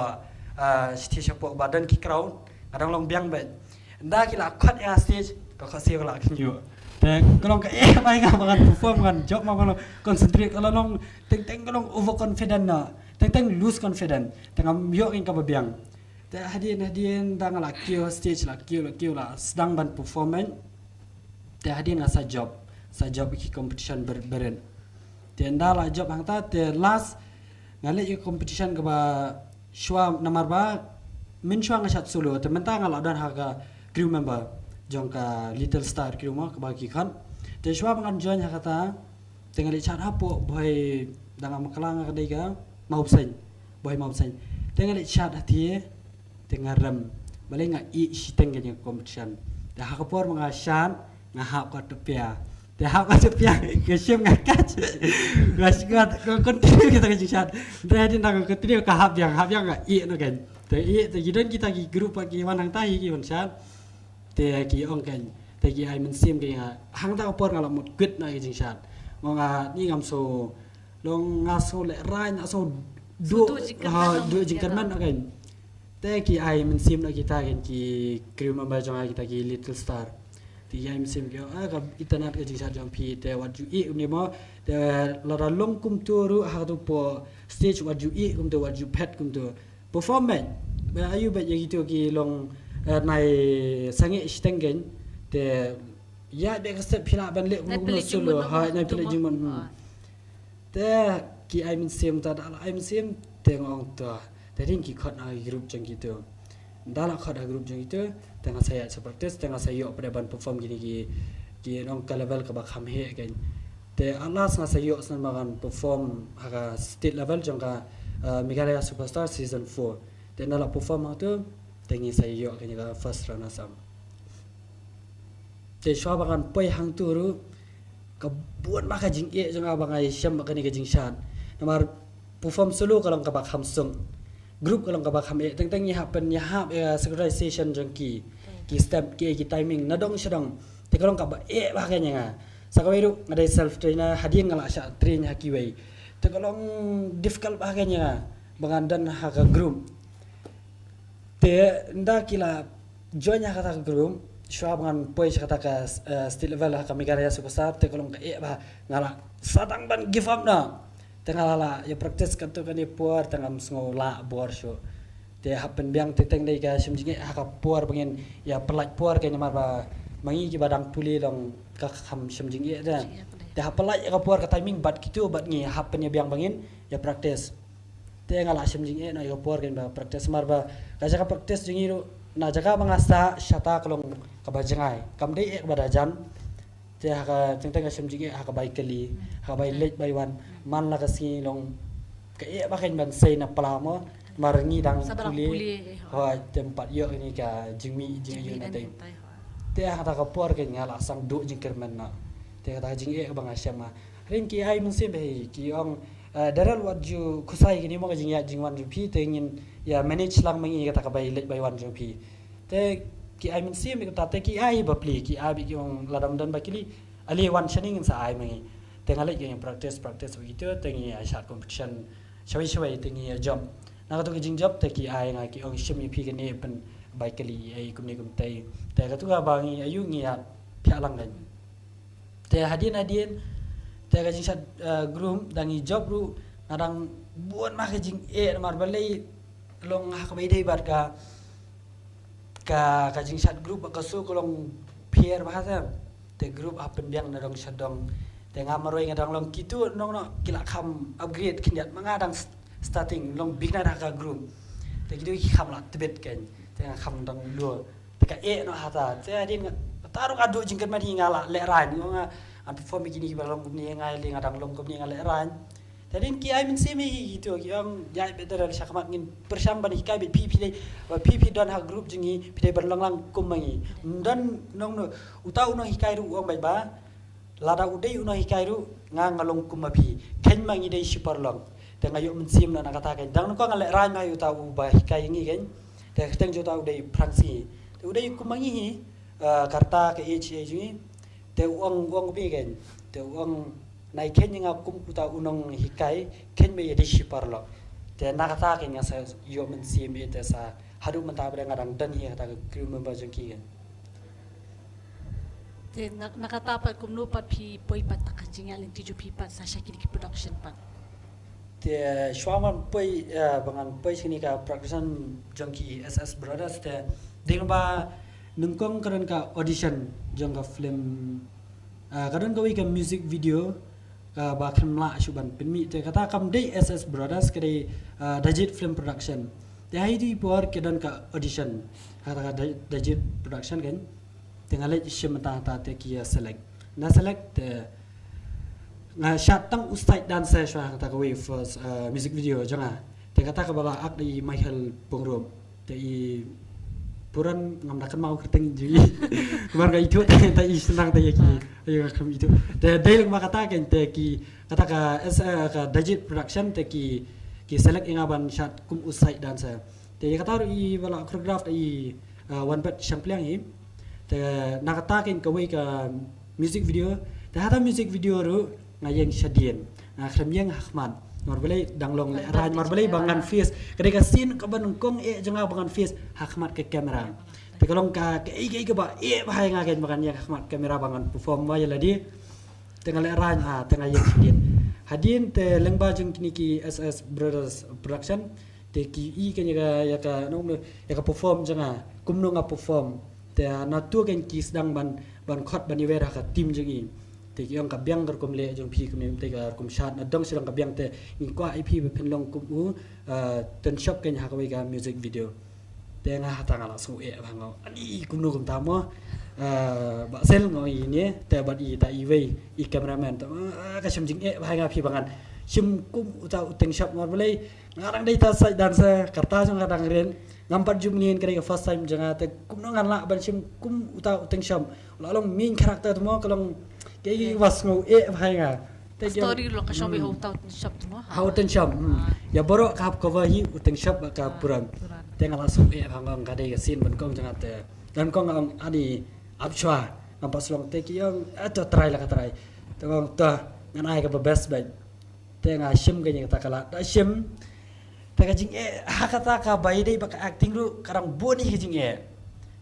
ah, stage hapoh ba don ki crowd, nga dang long biang beit. Ynda ki la khot ïa nga stage, ka khohsiew ka la khynñiuh. Te ka long kaei ba nga ba ngan perform, ngan jop ma, ka long concentrate, ka long teng teng ka long overconfident na. Teng teng lose confident. Te ngam ïoh ïa kaba biang. Te hadien hadien da nga la kiew stage, la kiew, la kiew, la sdang ban perform. Te hadien nga sa jop, sa jop ki competition ber-, beren. Te ynda la jop hangta, te last nga leit ïa competition kaba shuwa namar ba mynshuwa nga shad solo, te mynta nga la don ha ka crew member jong ka Little Star crew mo, kaba ki khot. Te shuwa ba ngan join ha kata, te nga leit shad hapoh Bhoi, da nga bakla nga ka dei ka Mawbseiñ, Bhoi Mawbseiñ. Te nga leit shad hati, te nga rem. Balei, nga ïeh shiteng ka jing competition. Te ha ka por ba nga shad, nga hap ka tpia. Te hap ka tpia, ka shim nga kat. Nga shim nga, ka continue kita ka jingshad. Te hadien da ka continue ka hap biang, hap biang nga ïeh noh kein. Te ïeh, te ki don kita ki group ba ki wan hangta hi ki wan shad. Te ki ong kein, te ki ai mynsiem kein ïa nga. Hangta ka por nga la mut quit noh ka jingshad. Mo nga ni ngam sngew long, nga sngew lehraiñ, nga sngew duh, duh jingkyrmen, ha, duh jingkyrmen noh kein. Te ki ai mynsiem noh kita kein ki crew member jong nga, kita ki Little Star. Te ki ai mynsiem ki ong, ah, ka itynnad ka jingshad jong phi, te wat ju ïeh kumne mo. Te lada long kumto ruh ha kato ka stage, wat ju ïeh kumto, wat ju phet kumto. Perform beit. Ba ïa u beit ïa kito ki long, eh, nai sangeh shiteng kein. Te ïa beit ka step phi lah ban leh kumno kumno solo. Ha, nai pynleit jingmut. Hmm. Te ki ai mynsiem, te da la ai mynsiem, te nga ong to. Te hadien ki khot ha group jong kito. Da la khot ha group jong kito, te nga sa ïaid sa practice, te nga sa ïoh pat ban perform kine ki, ki nong ka level kaba kham heh kein. Te at last nga sa ïoh sngewbha ban perform ha ka state level jong ka, uh, Meghalaya Superstar Season four. Te ynda la perform hangto, te ngi sa ïoh kane ka first runners up. Te shuwa ba ngan poi hangto ruh, ka bun bha ka jingeh jong nga ba nga ïashem bad kane ka jingshad. Namar perform solo ka long kaba kham suk. Group ka long kaba kham eh. Teng teng ngi hap pyn, ngi hap, eh, synchronization jong ki, ki step, ki, ki timing nadong shadong. Te ka long kaba eh bha kein ïa nga. Sa kawei ruh nga dei self trainer, hadien nga la shah train ha kiwei. Te ka long difficult bha kein ïa nga ba ngan don ha ka group. Te ynda ki la join ha kata ka group, shuwa ba ngan poi sha kata ka, eh, state level ha ka Meghalaya Superstar, te ka long ka eh bha, nga la sdang ban give up noh. Te nga la, la ïa practice katto katne por, te ngam sngew lah bor shuh. Te hap pynbiang, teng teng dei ka shem jingeh ha ka por ba ngin ïa pyllait por kein, namar ba ma ngi kiba dang pule long ka kham shem jingeh te. Te hap pyllait ïa ka por, ka timing bad kito bad ngi, hap pynbiang ba ngin ïa practice. Te nga la shem jingeh noh ïa ka por kein ba practice, namar ba ka jaka practice jong ngi ruh, na jaka ba nga sah shata ka long kaba jngai, kam dei eh kaba da jan. Te ha ka, teng teng ka shem jingeh ha ka bai kali, ha ka bai leit bai wan. Man la ka sngi long ka eh bha kein ban sei na pla mo, namar ngi dang pule. Hooid, te ym pat ïoh kane ka jingmih jingïoh na teng. Te ha kata ka por kein nga la sdang duh jingkyrmen noh. Te kata ka jingeh ba nga shem, ha ring ki ai mynsiem, hei, ki ong, Daryl, wat ju khuslai kine mo ka jingïaid jingwan jong phi, te ngin ïa manage lang ma ngi kata ka bai leit bai wan jong phi. Te ki ai mynsiem ïa kata, te ki ai bapli, ki ai bad ki ong lada ym don ba kylli, ale wan shane ngin sa ai ma ngi. Te nga leit, ngi practice practice bad kito, te ngi ïa shad competition shawei shawei, te ngi ïa jop. Na katu ka jingjop te ki ai nga, ki ong shim ïa phi kane pynbai kylli ei kumne kumtei. Te katu kaba ngi ïa ïoh ngi ïa phiah lang kan. Te hadien hadien te ka jingshad group da ngi jop ruh nga dang bun ma ka jingeh namar balei long ha kaba ïadei bad ka ka ka jingshad group bad ka show ka long pher bha te. Te group ha pynbiang na dong sha dong. Te nga marwei nga dang long, kito nong noh ki la kham upgrade khyndiat, ma nga dang starting long beginner ha ka group. Te kito ki kham la tbit kan. Te nga kham dang dua. Te ka eh noh hata. Te hadien nga ta ruh ka duh jingkyrmen hi, nga la lehraiñ, nga nga perform ïa kine kiba long kumne, nga ïa lei nga dang long kumne, nga lehraiñ. Te hadien ki ai mynsiem ïa kito, ki ong ïa bad Daryl, shakhmat ngin pyrshang ban hikai bad phi, phi dei ba phi phi don ha group jong ngi, phi dei ban long lang kum ma ngi. Ym don nong noh, uta u nonghikai ruh u ong bad ba lada u dei u nonghikai ruh nga nga long kum ma phi. Kheiñ ma ngi dei shi paralok. Te nga ïoh mynsiem na kata kan. Dang nangkong nga lehraiñ ma uta uba hikai ïa ngi kan. Te kyrteng jong uta u dei Phrangsi. Te u dei kum ma ngi hi, ka rta ka age jong ngi. Te u ong, u ong kumne kan. Te u ong nai kheiñ ïa nga kum uta u nonghikai, kheiñ ma ïa dei shi paralok. Te na kata kan nga sa ïoh mynsiem, te sa haduh mynta ba dang nga dang don hi kata ka crew member jong ki kan. Te na, na kata pat kumno pat phi poi pat ta ka jingïaid lynti jong phi pat sa sha kine ki production pat? Te shuwa ban poi, eh, ba ngan poi sha kine ka production jong ki S S Brothers, te dei ba nyngkong ka don ka audition jong ka film, eh, ka don kawei ka music video kaba khlem lah shuh ban pynmih, te kata kam dei S S Brothers, ka dei, eh, Dajit Film Production. Te ha kine ki por ka don ka audition ha kata ka Dajit Production kan. Te nga leit shim mynta, te ki ïa select. Nga select te nga shad tang u side dancer shuwa ha kata kawei first, eh, music video jong nga. Te kata kaba la act da i Michael Pyngrope. Te i Puran ngam da kynmaw kyrteng jong i. Kumar ka itu te, te i sendang te ïa ki. Ayo ngam itu. Te dei lang ma kata kan, te ki kata ka, eh, ka Dajit Production te ki, ki select ïa nga ban shad kum u side dancer. Te ïa kata ruh i ba la choreograph da i, eh, Wanbat Shangpliang hi. Te na kata kan kawei ka music video. Te hata music video ruh nga ïeng shadien. Nga khlem ïeng ha khmat. Namar balei dang long lehraiñ, namar balei ba ngan face. Ka dei ka scene kaba nyngkong eh jong nga ba ngan face ha khmat ka camera. Te ka long ka, kaei kaei kaba eh bha ïa nga kan ba ngan ïeng ha khmat camera ba ngan perform ba ïa lade. Te nga lehraiñ ha, te nga ïeng shadien. Hadien te lyngba jong kine ki S S Brothers Production. Te ki i kan ïa ka, ïa ka, no, ïa ka perform jong nga, kumno nga perform. Te na tu kan ki sdang ban, ban khot ban ïa wad ha ka team jong i. Te ki ong ka biang ka rukom leh jong phi kumne, te ka rukom shad na dong sdang ka biang, te ngi kwah ïa phi ba phin long kum u, eh, Tynshop kan ha kawei ka music video. Te nga hata nga la sngew eh bha nga. Ani kumno kumta mo. Eh, ba sel nga i ne, te bad i ta iwei, i cameraman te, eh, ka shem jingeh bha nga phi ba ngan shim kum uta u Tynshop, namar balei nga dang dei ta side dancer, ka rta jong nga dang rit, ngam pat ju mynnin, ka dei ka first time jong nga, te kumno ngan lah ban shim kum uta u Tynshop. La long main character te mo, ka long kaei ba sngew eh bha nga. Te story long ka shong ba ha u Tynshop te mo. Ha u Tynshop. Ïa baroh ka hap cover hi u Tynshop bad ka Puran. Te nga la sngew eh bha nga, ka dei ka scene ban kong jong nga te. Dang kong nga ong ani ap shuwa, ngam pat shu long, te ki ong, eh, to try la ka try. Te nga ong to ngan ai kaba best bad. Te nga shim ka ïa kata ka lad, da shim. Te ka jingeh ha kata kaba ïadei bad ka acting ruh ka dang bun hi ka jingeh.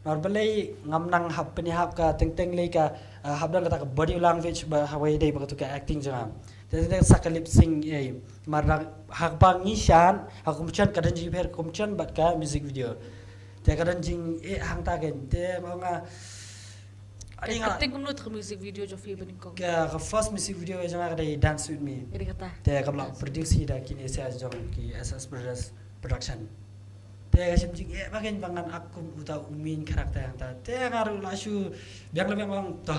Namar balei ngam nang hap pynïahap ka teng teng lei ka, eh, hap don kata ka body language ba ha kaba ïadei bad katu ka acting jong nga. Te teng teng sa ka lip sync ei. Namar ha kaba ngi shad ha competition ka don jingpher competition bad ka music video. Te ka don jingeh hangta kan. Te ma nga Ka, ka teng kumno ka music video jong phi ba nyngkong? Ka, ka first music video jong nga ka dei Dance With Me. Ka dei kata. Te ka la produce hi da kine sa jong ki S S Brothers Production. Te ka shem jingeh bha kein ba ngan act kum uta u main character hangta. Te nga ruh la shu biang la biang, ong to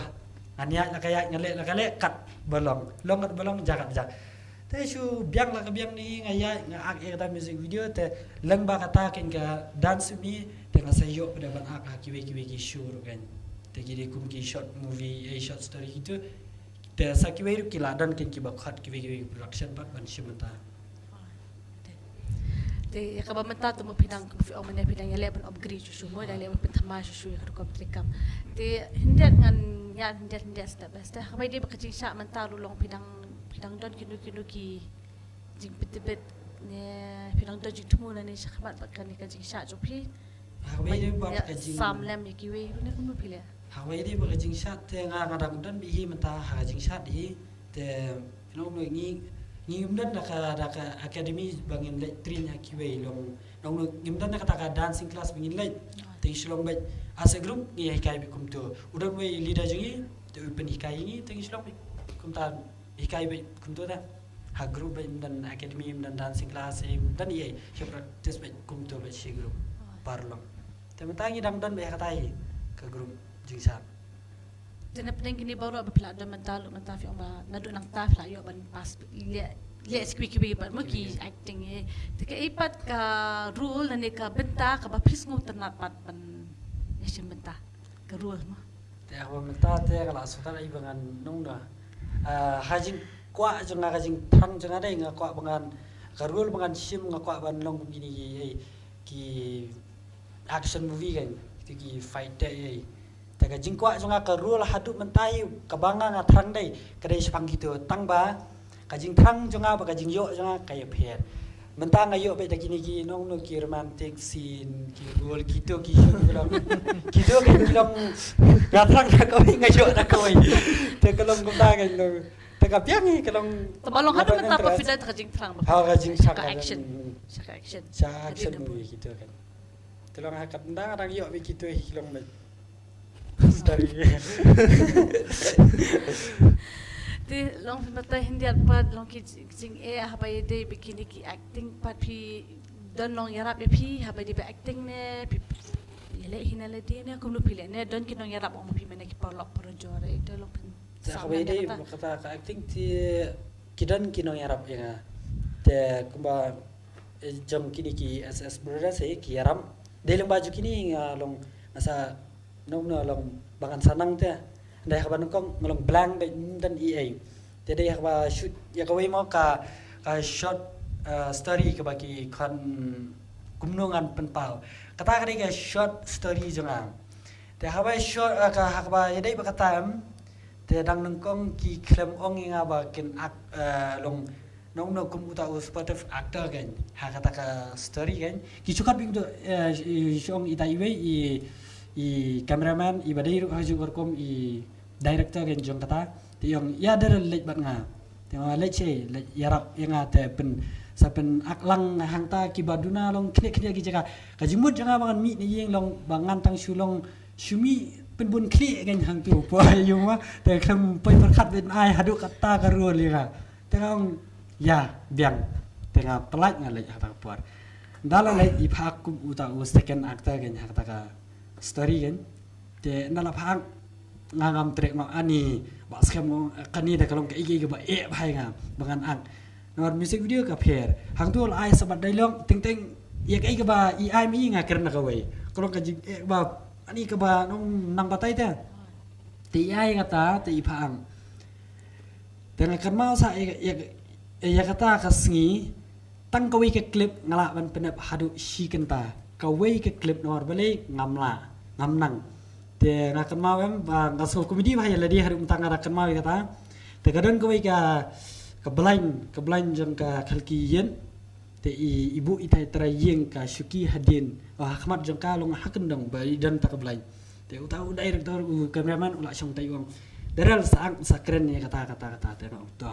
ngan ïaid la ka ïaid, ngan leh la ka leh, kat ba long, long kat ba long, ja kat ba ja. Te shu biang la ka biang ne nga ïaid nga act ïa kata music video, te lyngba kata kein ka Dance With Me te nga sa ïoh pat ban act ha kiwei kiwei ki show ruh kein. Te ki dei kum ki short movie, eh, short story kito. Te sa kiwei ruh ki la don kin kiba khot kiwei kiwei production pat ban shim mynta. Te ïa kaba mynta te mo phi dang, phi ong mynne phi dang ïaleh ban upgrade shuh shuh mo, dang ïaleh ban pynthymmai shuh shuh ïa ka rukom treikam. Te hyndet ngan ïa hyndet hyndet step by step. Haba ïadei bad ka jingshah mynta ruh long phi dang, phi dang don kino kino ki jingpyntbit ne phi dang don jingthmu nangne shakhmat bad kane ka jingshah jong phi? Haba ïadei bad ka jing- sam lem ïa kiwei ne kumno phi leh? Haba ïadei bad ka jingshah te nga, nga dang don beit hi mynta ha ka jingshah hi. Te ngi, ngi ym don da ka, da ka academy ba ngin leit train ïa kiwei long. Ngi ym don da kata ka dancing class ba ngin leit. Te ngi shu long beit as a group ngi hikai beit kumto. U don uwei leader jong ngi te u pynhikai ngi, te ngi shu long beit kumta, hikai beit kumto da. Ha group beit, ym don academy, ym don dancing class, ym don ei ei. Ngi practice beit kumto beit shi group. Paralok. Te mynta ngi dang don beit ha kata hi ka group jingshah. Te na pdeng kine baroh ba phi la don mynta, lut mynta phi ong ba naduh nangta phi la ïoh ban pass, leh, leh sha kiwei kiwei pat mo ki acting eh. Te kaei pat ka role lane ka bynta kaba phi sngewtynnat pat ban ïashim bynta? Ka role mo. Te haba mynta te ka la sngewtynnat ba ngan nong da. Ah, ha jingkwah jong nga, ka jingthrang jong nga dei nga kwah ba ngan, ka role ba ngan shim nga kwah ban long kum kine ki, eh, ki action movie kan, kito ki fighter ei. Te ka jingkwah jong nga ka role haduh mynta hi kaba nga, nga thrang dei ka dei shaphang kito, tang ba ka jingthrang jong nga bad ka jingïoh jong nga ka ïapher. Mynta nga ïoh beit da kine ki nongno ki romantic scene, ki role, kito ki shoot ki long, kito ki long, nga thrang da kawei, nga ïoh da kawei. Te ka long kumta kan long. Te ka biang hi ka long. Te ba long haduh mynta ba phi don ka jingthrang ba, ha, ka jingthrang sha ka action, sha ka action, sha ka action movie kito kan. Te long ha ka bynta nga dang ïoh beit kito hi long beit. Sorry. Te long phi mynta hyndiat pat long ki jing, jingeh haba ïadei bad kine ki acting pat, phi don long ïarap ïa phi haba ïadei bad acting ne phi ïaleh hi na lade ne kumno phi leh ne don ki nongïarap ong ma phi mynne ki paralok parajor? Te long phi, te haba ïadei bad kata ka acting te ki don ki nongïarap ïa nga. Te kumba eh, jong kine ki S S Brothers eh, ki ïarap. Dei lyngba jong kine nga long, nga sa nong, nong long ba ngan sa nang te. Dei haba nyngkong nga long blank, dei ym don ei ei. Te dei haba shoot ïa kawei mo ka, ka short, eh, story kaba ki khot Kumno Ngan Pynpaw. Kata ka dei ka short story jong nga. Te haba short, eh, ka, haba ïadei bad kata em, te dang nyngkong ki khlem ong ïa nga ba kin act, eh, long nongno kum uta u supportive actor kan ha kata ka story kan. Ki shu khot beit, eh, shu ong ita iwei i, i cameraman, iba dei ruh ha ju ka rukom i director kan jong kata. Te i ong ïa, da leit bad nga. Te nga leit, shu leit ïarap ïa nga te pyn, sa pyn act lang hangta kiba duna long khyndiat khyndiat ki jaka. Ka jingmut jong nga ba ngan mih na ïing long ba ngan tang shu long shu mih pynbun khlieh kan hangtu, poi ïa ma. Te khlem poi pyrkhat ban ai haduh kata ka role ïa nga. Te nga ong ïa biang. Te nga pyllait nga leit ha kata ka por. Ynda la leit i phah kum uta u second actor kan ha kata ka story kan. Te ynda la phah nga ngam treh, nga ong ani ba skhem, kane da ka long kaei kaei kaba eh bha ïa nga ba ngan act. Namar music video ka pher. Hangtu la ai sa bad dialogue, teng teng ïa kaei kaba i ai ma i nga kren da kawei. Ka long ka jingeh ba ani kaba nang batai te. Te i ai kata te i phah. Te nga kynmaw sa ïa, ïa, ïa kata ka sngi, tang kawei ka clip nga lah ban pyndep haduh shi kynta. Kawei ka clip namar balei ngam lah, ngam nang. Te nga kynmaw em ba nga sngew komedi bha ïa lade haduh mynta nga da kynmaw ïa kata. Te ka don kawei ka, ka blind, ka blind jong ka khalki ïing. Te i, i buh itai trai ïing ka shuki hadien. Oh, ha khmat jong ka long ha kyndong ba i don ta ka blind. Te uta u director, u cameraman u la shong tai u ong, Daryl, sa act sa kren ïa kata kata kata. Te nga ong to.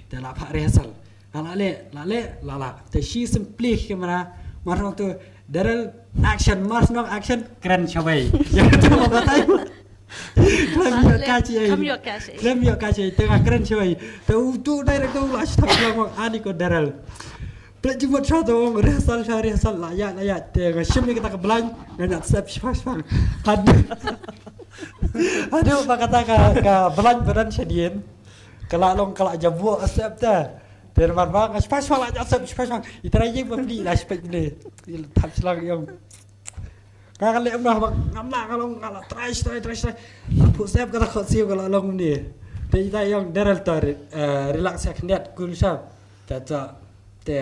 Te la phah rehearsal. La leh, la leh, la leh. Te shi shu plie camera. Mar ong to, Daryl, action, mar shnong action, kren shawei. Ïa kata u batai. Khlem ïoh ka shi ei. Khlem ïoh ka shi ei. Te nga kren shawei. Te utu u director u la shu thap shuwa u ong ani ko Daryl. Pynleit jingmut shuwa, to ong rehearsal shuwa, rehearsal, la ïaid, la ïaid. Te nga shim ïa kata ka blind, nga ñiah step shipang shipang. Haduh, haduh ba kata ka, ka blind ba don shadien. Ka la long ka la jabuh step te. Te namar ba nga shipang shipang la ñiah step shipang shipang. I trai ïing ba pli la shipang ne. I la thap shlang ïa u. Nga ka leh kumno ba ngam lah, nga long nga la trai trai trai trai. La phuh step ka la khot siew ka la long ne. Te ita i ong Daryl to, eh, relax ïa khyndiat, cool sha. Te to, te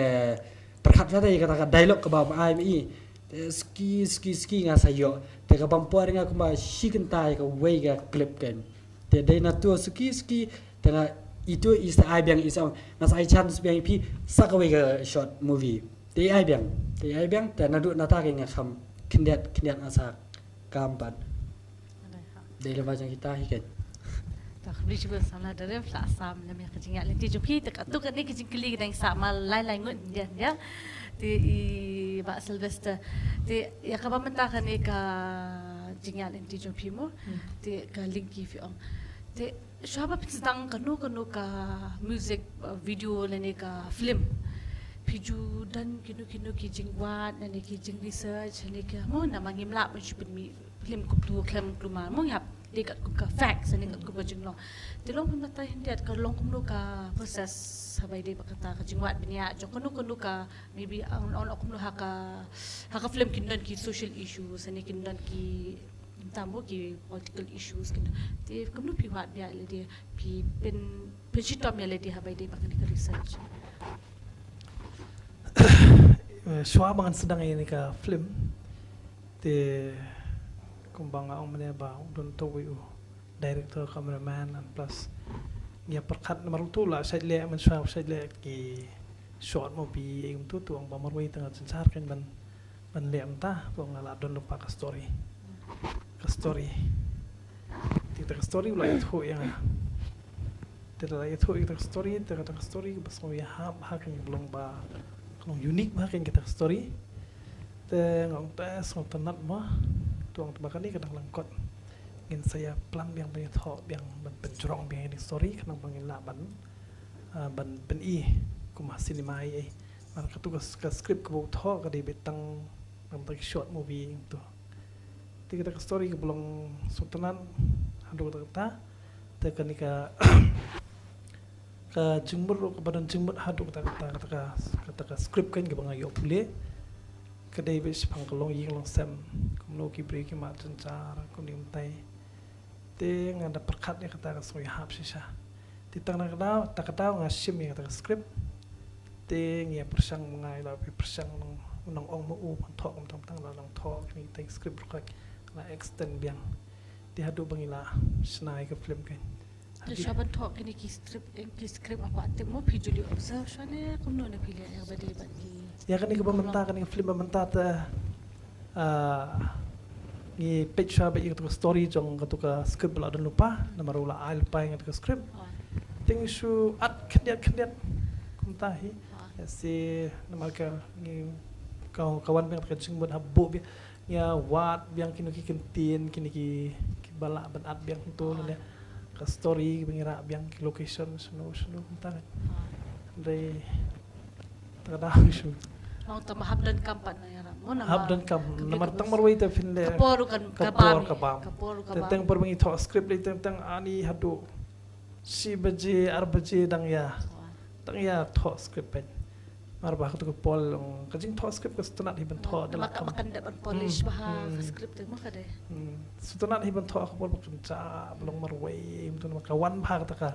pyrkhat sha te ïa kata ka dialogue kaba ma ai ma i. Te suki, suki, suki nga sa ïoh. Te ka bam por nga kumba shi kynta ïa kawei ka clip kan. Te dei na to suki, suki, te nga itu i sa ai biang, i sa ong, nga sa ai chance biang ïa phi sa kawei ka short movie. Te i ai biang, te i ai biang, te naduh nata ka nga kham khyndiat, khyndiat nga sa kam pat. Dei lem ba jong kita hi kan. To, khublei shibun samla Daryl, la sam lem ïa ka jingïaid lynti jong phi, te katto katne ki jingkylli ki dang sah ma lai lai ngut ïa, ïa. Te i Bah Sylvester. Te ïa kaba mynta kane ka jingïaid lynti jong phi mo. Hmm. Te ka link ki phi ong. Te shuwa ba phin sdang kano kano ka music, uh, video lane ka film, phi ju don kino kino ki jingwad lane ki jingresearch lane ka mo, namar ngim lah ban shu pynmih film kumtu khlem kulmar, mo, ngi hap dei katkum ka facts ne katkum ka jinglong. Te long phi mynta hi, te ka long kumno ka process haba ïadei bad kata ka jingwad bniah jong kano kano ka, maybe ong, ong kumno ha ka, ha ka film kin don ki social issues ne kin don ki, tam mo, ki political issues kin don. Te kumno phi wad bniah ïalade, phi pyn, pynshitom ïalade haba ïadei bad kane ka research? Eh, shuwa ba ngan sdang ïa kane ka film, te kumba nga ong mynne ba u don uwei u director, cameraman, and plus ngi ïa pyrkhat namar uto u la shait leh mynshuwa, u shait leh ki short movie, ïa kumto, to ong ba marwei te nga synshar kein ban, ban leh mynta, to nga la don lypa ka story. Ka story. Te kata ka story u la ïathuh ïa nga. Te la ïathuh ïa kata ka story, te kata ka story ba sngew ïahap ha kein, ka long ba, ka long unique ba ha kein kata ka story. Te nga ong te sngewtynnat mo. To ong te ba kane ka dang lyngkot, ngin sa ïa plan biang ban ïathoh biang, ban pynjrong biang ïa kane ka story, khnang ba ngin lah ban, ah, ban pyni kum ha cinema ei ei. Namar katu ka, ka script kaba u thoh ka dei beit tang namar ki short movie to. Te kata ka story kaba long sngewtynnat haduh katta katta. Te kane ka, ka jingmut ruh kaba don jingmut haduh katta katta, kata ka, kata ka script kein kaba nga ïoh pule. Ka dei beit shaphang ka longïing longsem, kumno ki briew ki mad jynjar, kumne kumtai. Te nga da pyrkhat ïa kata ka sngew ïahap shisha. Te tang na ka daw, ta ka daw nga shim ïa kata ka script. Te ngi ïa pyrshang, nga ïa la pyrshang, nong, nong ong ma u ban thoh kumta, tang la nong thoh kine kita ki script ruh ka la extend biang. Te haduh ba ngi la shna ïa ka film kein. Te shuwa ban thoh kine ki script, eh, ki script, ap tip mo, phi ju leit observe shuwa ne kumno ne phi leh ïa kaba dei bad ki? Ïa kane kaba mynta, kane ka film ba mynta te, ah, ngi peit shuwa beit ïa katu ka story jong katu ka script ba la don lypa, namar u la ai lypa ïa katu ka script. Oh. Te ngi shu add khyndiat khyndiat kumta hi. Oh. Ïa shi namar ka ngi ka, ka wan biang ka jingmut ha buh biang. Ngi ïa wad biang kino ki kyntien, kino ki, kiba lah ban add biang hangto, ah, lane ka story ba ngi rah biang, ki location shano shano kumta. Ah. Dei ta ka daw shu. Long tang ba hap donkam pat na ïarap mo, namar hap donkam, namar tang marwei te phin leh ka por ruh kan, ka por ka bam, ka bam. Ka por ruh ka bam. Te teng por ba ngi thoh script lei teng teng ani haduh shi baje, ar baje dang ïa, dang ïa thoh script peit. Namar ba ha katu ka por long ka jingthoh script ka sngewtynnat hi ban thoh, da la kam, kan da ban polish bha ka script te mo ka dei. Hmm. Sngewtynnat hi ban thoh ha ka por ba kynjah, ba long marwei, mynta namar ka wan bha kata ka,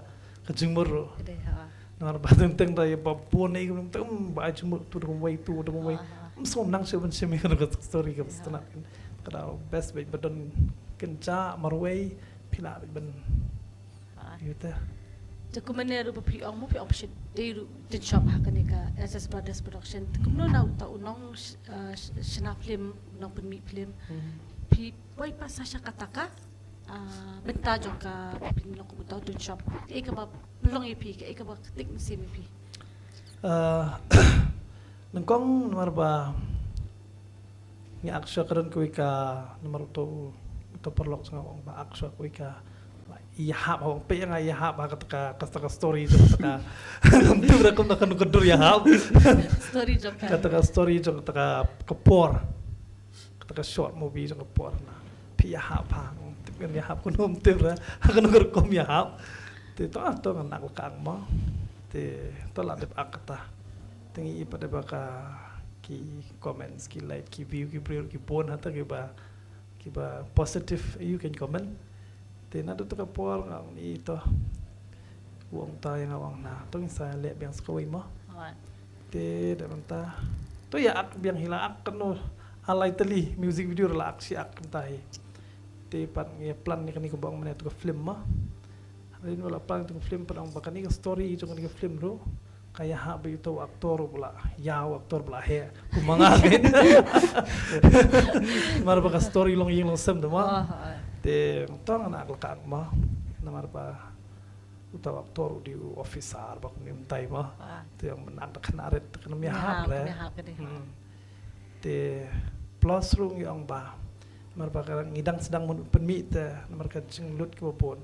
ka jingmut ruh. Ka dei, ha. Namar ba teng teng da ïa ba bun ei, mynta, hmm, ba ai jingmut tu da kumwei, tu da kumwei. Ha, ha. Hmm, so nang shu ban shim ïa ka story ka sngewtynnat. Ka da best beit ba don kynjah marwei, phi lah beit ban Ah. Ïa te. Te kumne ruh ba phi ong mo, phi ong phi dei ruh tynshop ha kane ka S S Brothers Production. Te kumno na uta u nong sh-, ah, sh-, shna film, u nong pynmih film. Hmm. Phi poi pat sha kata ka, ah, bynta jong ka phi long kum uta u tynshop. Kaei kaba pynlong ïa phi, kaei kaba ktik mynsiem ïa phi? Ah, nyngkong namar ba ngi ak shuwa ka don kawei ka, namar uto, uto paralok jong nga u ong ba ak shuwa kawei ka, ïahap, u ong peit ïa nga ïahap ha kata ka, kata ka story jong kata ka. Ngam tip ruh kumno ka, kano ka dur ïahap. Story jong ka. Kata ka story jong kata ka, ka por. Kata ka short movie jong ka por na. Phi ïahap ha, ngam tip ngan ïahap kumno, ngam tip ruh ha kano ka rukom ïahap. Te to, to ngan ak la ka ang mo. Te to la dep ak kata. Te ngi i pat dep ak ki comments, ki like, ki view, ki briew, ki bun hata kiba, kiba positive ïa u kein comment. Te naduh ta ka por nga ong i to. Ong ta ïa nga, ong na to ngin sa leh biang sa kawei mo. Te da mynta to ïa ak biang hi la ak kano, a lai tylli music video la ak shi ak mynta hi. Te pat ngi plan ïa kane ka bong mane to ka film mo. Rin wala plan to ka film pat ong ba kane ka story jong kane ka film ruh ka ïa hap ba ïa uto u actor ba la ïa u actor ba la heh kum ma nga. Mar ba ka story long ïing long sem da mo. Te to nga na ak la ka ak mo. Namar ba uta u actor u dei u officer ba kumne mynta mo. Te ong ba na ak da khynnah rit te kane ym ïa hap re. Te plus ruh ngi ong ba namar ba ka ngi dang sdang ban pynmih te namar ka jinglut kiba bun.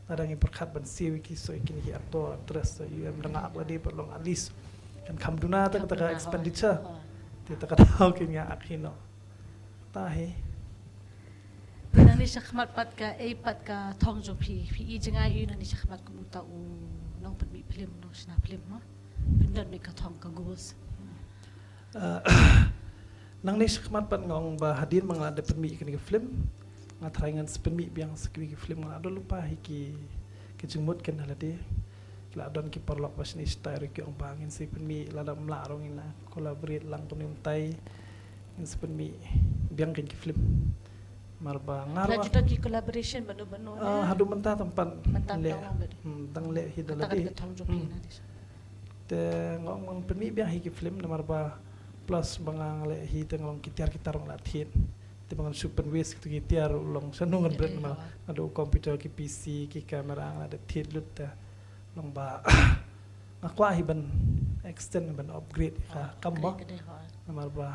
Lada ngi pyrkhat ban siew ïa ki soi kine ki actor actress, ïa em da nga ak lade pat long at least kan kham duna ta kata ka expenditure. Te ta kata ki ngi ak hi no. Ta hi. Nangne shakhmat pat ka ei pat ka thong jong phi, phi i jngai hi nangne shakhmat kum uta u nongpynmih film, nongshna film mo. Pyndon mih ka thong ka goals. Nangne shakhmat pat nga ong ba hadien ba nga la dep pynmih kane ka film nga tharai ngan sa pynmih biang sa kiwei ki film, nga la don lypa hi ki, ki jingmut kane lade. Ki la don ki paralok ba shane shatai ruh ki ong ba ngin sa pynmih, lada ym lah ruh ngin la collaborate lang kumne mynta. Ngin sa pynmih biang kane ki film. Mar ba nga ruh juda ki collaboration bano bano haduh mynta tam pat leh. Dang leh hi da lade. Te nga ong ngan pynmih biang hi ki film namar ba plus ba nga leh hi te nga long ki tiar ki tar nga la thied. Te ba ngan shu pynwes kito ki tiar u long shano ngan bret namar nga da u computer, ki P C, ki camera nga la dep thied lut te long ba nga kwah hi ban extend ban upgrade ka kam mo. Namar ba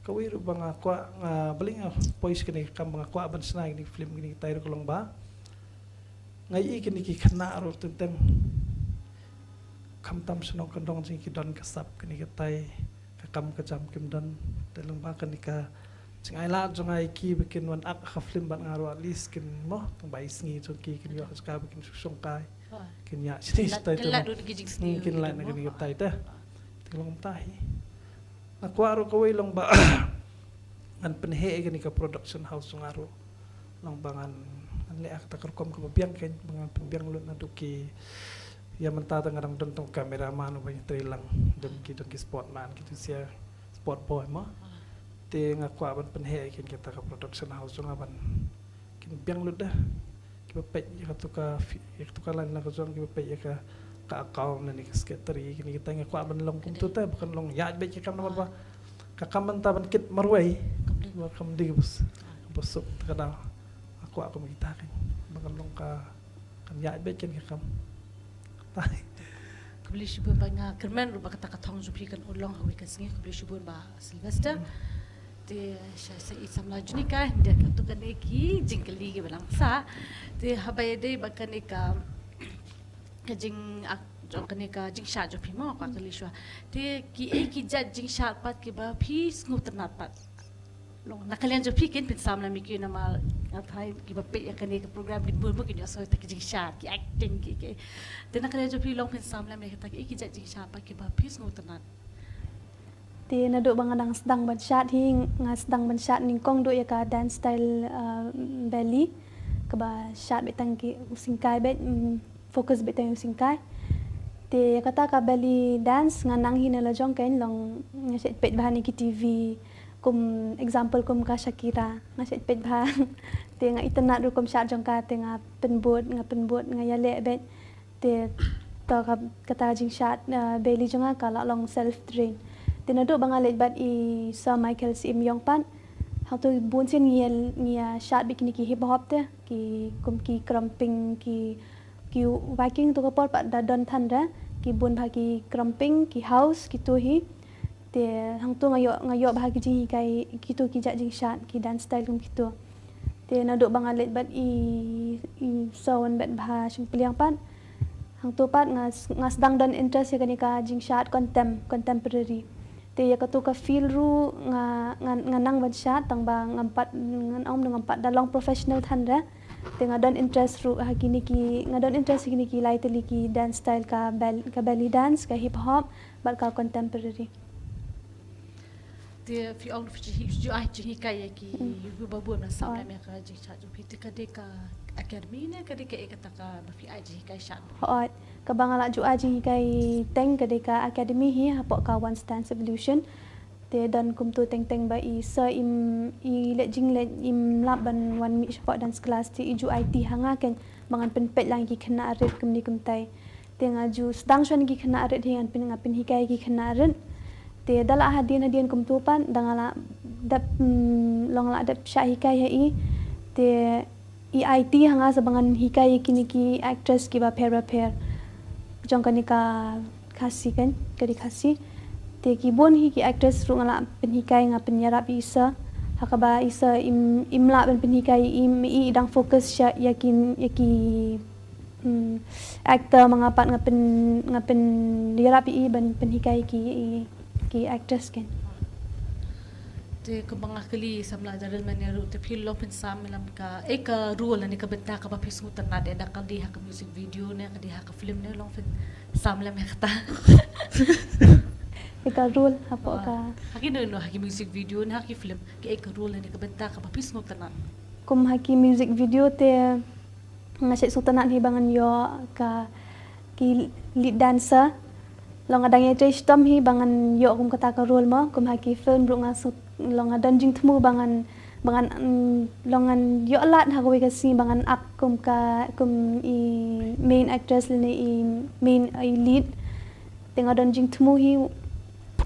kawei ruh ba nga kwah nga bling nga poi sha kane ka kam ba nga kwah ban shna kine ki film kine ki tai ruh ka long ba nga i kine ki khynnah ruh teng teng khamtam shnong kyndong jong ki don ka sap kine ki tai ka kam ka jam kim don. Te long ba kane ka jingai lad jong nga ïa ki ba kin wan ak ha ka film bad nga ruh at least kin mo tang ba i sngi jong ki kin ïoh ka jaka ba kin shu shongkai. Kin ïa shini shtai te kin lait na kane ka tai te. Te long ta hi. Nga kwah ruh kawei long ba ngan pynheh ïa kane ka production house jong nga ruh. Long ba ngan, ngan leh kata ka rukom kaba biang kein ba ngan pynbiang lut naduh ki ïa mynta te nga dang don tang cameraman uba ïatrei lang, don ki, don ki sportman ki tu sia sport boy mo. Te nga kwah ban pynheh ïa kata ka production house jong nga ban kin biang lut da kiba peit ïa katu ka fi-, ïa katu ka line la ka jong kiba peit ïa ka, ka account ne ka secretary kine kita nga kwah ban long kumtu te ba kan long ïaid beit ki kam namar ba ka kam mynta ban kit marwei ba kam dei ba suk te ka dang nga kwah kum kita kein ba kan long ka kan ïaid beit kein ka kam. Khublei shibun ba nga kyrmen ruh ba kata ka thong jong phi kan long ha kawei ka sngi. Khublei shibun ba Sylvester. Te sha sa i samla jong nga ka dei katu kane ki jingkylli kiba dang sah. Te haba ïadei ba kane ka, ka jing ak jong kane ka jingshad jong phi mo ka kylli shuwa. Te ki ei ki jait jingshad pat kiba phi sngewtynnat pat. Long na ka liang jong phi kin pynsam lem ïa ki namar nga tharai kiba peit ïa kane ka program kin bun bun kin ïohsngew ïa ki jingshad ki acting ki ki. Te na ka liang jong phi long pynsam lem ïa kita ki ei ki jait jingshad pat kiba phi sngewtynnat. Te naduh ba nga dang sdang ban shad hi nga sdang ban shad nyngkong duh ïa ka dance style ballet kaba shad beit tang ki u sngewsih beit, focus beit tang u sngewsih. Te ïa kata ka ballet dance nga nang hi na la jong kein long nga shet peit bha na ki T V kum example kum ka Shakira nga shet peit bha. Te nga itynnat ruh kum shad jong ka te nga pynbud nga pynbud nga ïaleh beit. Te to ka kata jingshad ballet jong nga ka la long self train. Te naduh ba nga leit bad i Sir Michael Syiemliong pat hangtu bun sien ngi ïa shad beit kine ki hip hop te ki kum ki krumping ki ki Viking tu ka por pat da don than re ki bun bha ki krumping ki house kitu hi. Te hangtu nga ïoh nga ïoh bha ki jinghikai kitu ki jait jingshad ki dance style kum kitu. Te naduh ba nga leit bad i i Sawan bad bha Shympliang pat hangtu pat nga nga sdang don interest ïa kane ka jingshad contem contemporary. Te ïa katu ka field ruh nga nga nang ban shad tang ba ngam pat ngan ong ngam pat da long professional than re. Te nga don interest ruh ha kine ki nga don interest ha kine ki lai tylli ki dance style ka bal ka belly dance ka hip hop bad ka contemporary. Te phi ong phi ju ai jinghikai ïa ki yu ba bun na sam ïa ka jingshad jong phi te ka dei ka Academy ne ka dei kaei kata kaba phi ai jinghikai shad? Hooid, kaba nga la ju ai jinghikai teng ka dei ka academy hi hapoh ka One Stance Evolution. Te don kumto teng teng ba i sir im, i leit jingleit im lap ban wan mih shapoh dance class, te i ju aiti ha nga keiñ ba ngan pynpeit lang ïa ki khynnah rit kumne kumtai. Te nga ju sdang shwa na ki khynnah rit hi, ngan pyn, nga pynhikai ïa ki khynnah rit. Te da lah hadien hadien kumto pat da nga la dep, mm, long la dep shah hikai ha i. Te i aiti ha nga sa ba ngan hikai ïa kine ki actress kiba pher ba pher jong kane ka Khasi keiñ, ka dei Khasi. Te ki bun hi ki actress ruh nga la pynhikai, nga pynïarap ïa i sir. Ha kaba i sir im, im lah ban pynhikai ïa i, i dang focus shah ïa ki, ïa ki, mm, actor, ma nga pat nga pyn, nga pynïarap ïa i ban pynhikai ïa ki, ïa ki actress keiñ. Te kumba nga kylli samla Daryl mynne ruh, te phi long pynsam lem kaei ka role ne ka bynta kaba phi sngewtynnad, eh, da ka dei ha ka music video ne ka dei ha ka film ne, long pynsam lem ïa kata. Ïa ka role hapoh ka. Ha kino kino, ha ki music video ne ha ki film, kaei ka role ne ka bynta kaba phi sngewtynnad? Kum ha ki music video te nga shait sngewtynnad hi ba ngan ïoh ka ki lead dancer. Long nga dang ïatrei shitom hi ba ngan ïoh kum kata ka role mo, kum ha ki film ruh nga sngewt, long nga don jingthmu ba ngan, ba ngan, mm, long ngan ïoh lad ha kawei ka sngi ba ngan act kum ka, kum i main actress lane i main, i lead. Te nga don jingthmu hi,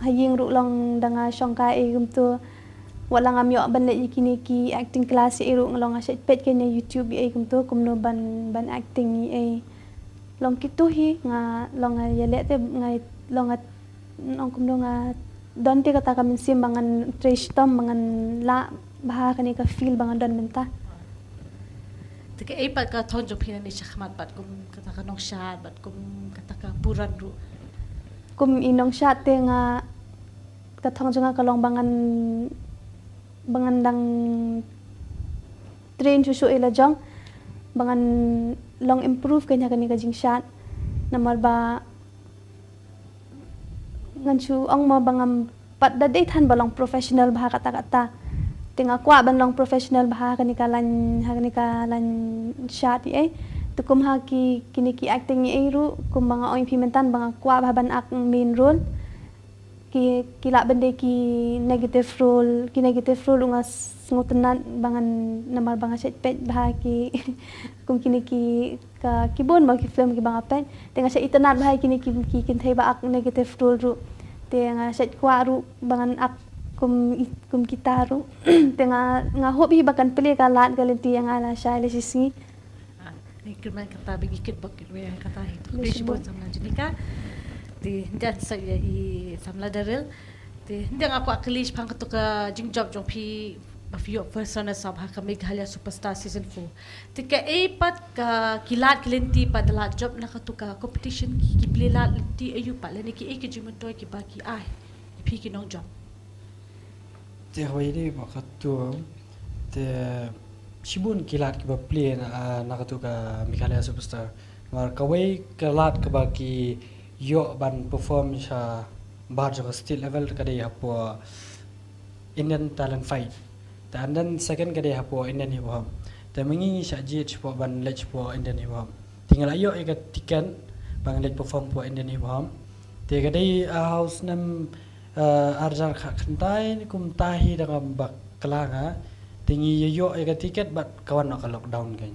ha ïing ruh long da nga shongkai ei kumto. Wat la ngam ïoh ban leit ïa kine ki acting class ei ruh, long nga shait peit kane YouTube ei kumto kumno ban, ban acting ei. Long kito hi nga, long nga ïaleh te nga, long nga, long kumno nga don te kata ka mynsiem ba ngan trei shitom ba ngan lah bha kane ka field ba nga don mynta. Te kaei pat ka thong jong phi nangne shakhmat bad kum kata ka nongshad bad kum kata ka burom ruh? Kum i nongshad te nga, ka thong jong nga ka long ba ngan, ba ngan dang train shuh shuh ïa la jong ba ngan long improve kane, kane ka jingshad. Namar ba ngan shu ong mo ba ngam pat da dei than ba long professional bha kata kata. Te nga kwah ban long professional bha ha kane ka lain, ha kane ka lain shad ei. Te kum ha ki, kine ki acting ei ruh, kum ba nga ong ïa phi mynta ba nga kwah bha ban act main role. Ki, ki lah ban dei ki negative role, ki negative role ruh nga sngewtynnad ba ngan, namar ba nga shait peit bha ki, kum kine ki, ka, ki bun mo ki film kiba nga peit. Te nga shait itynnad bha ïa kine ki, ki kynthei ba act negative role ruh. Te nga shait kwah ruh ba ngan act kum i, kum kita ruh. Te nga, nga hope hi ba kan plie ka lad ka lynti ïa nga lashai la shisngi. Ah, ngi kyrmen kata ba ngi kitbok kitwei kata hi. Te khublei shibun samla Jenica. Te ngan sa ïa i samla Daryl. Te ngan kwah kylli shaphang kato ka jingjop jong phi ba phi ïoh first runners up ha ka Meghalaya Superstar Season four. Te kaei pat ka, ki lad ki lynti pat da lad jop na kato ka competition, ki, ki plie lad lynti aïu pat lane kiei ki jingmyntoi kiba ki ai ïa phi ki nongjop? Te hawei dei ba kato te shibun ki lad kiba plie na, na kato ka Meghalaya Superstar. Namar kawei ka lad kaba ki ïoh ban perform sha bar jong ka state level ka dei hapoh Indian Talent Fight. Te and then second ka dei hapoh Indian Hip Hop. Te ma ngi ngi shah jied shapoh ban leit shapoh Indian Hip Hop. Te nga la ïoh ïa ka ticket ba ngan leit perform hapoh Indian Hip Hop. Te ka dei, ah, ha u snem, ah, ar hajar khatkhyndai ne kumta hi da ngam bakla nga. Te ngi ïoh ïa ka ticket bad ka wan noh ka lockdown keiñ.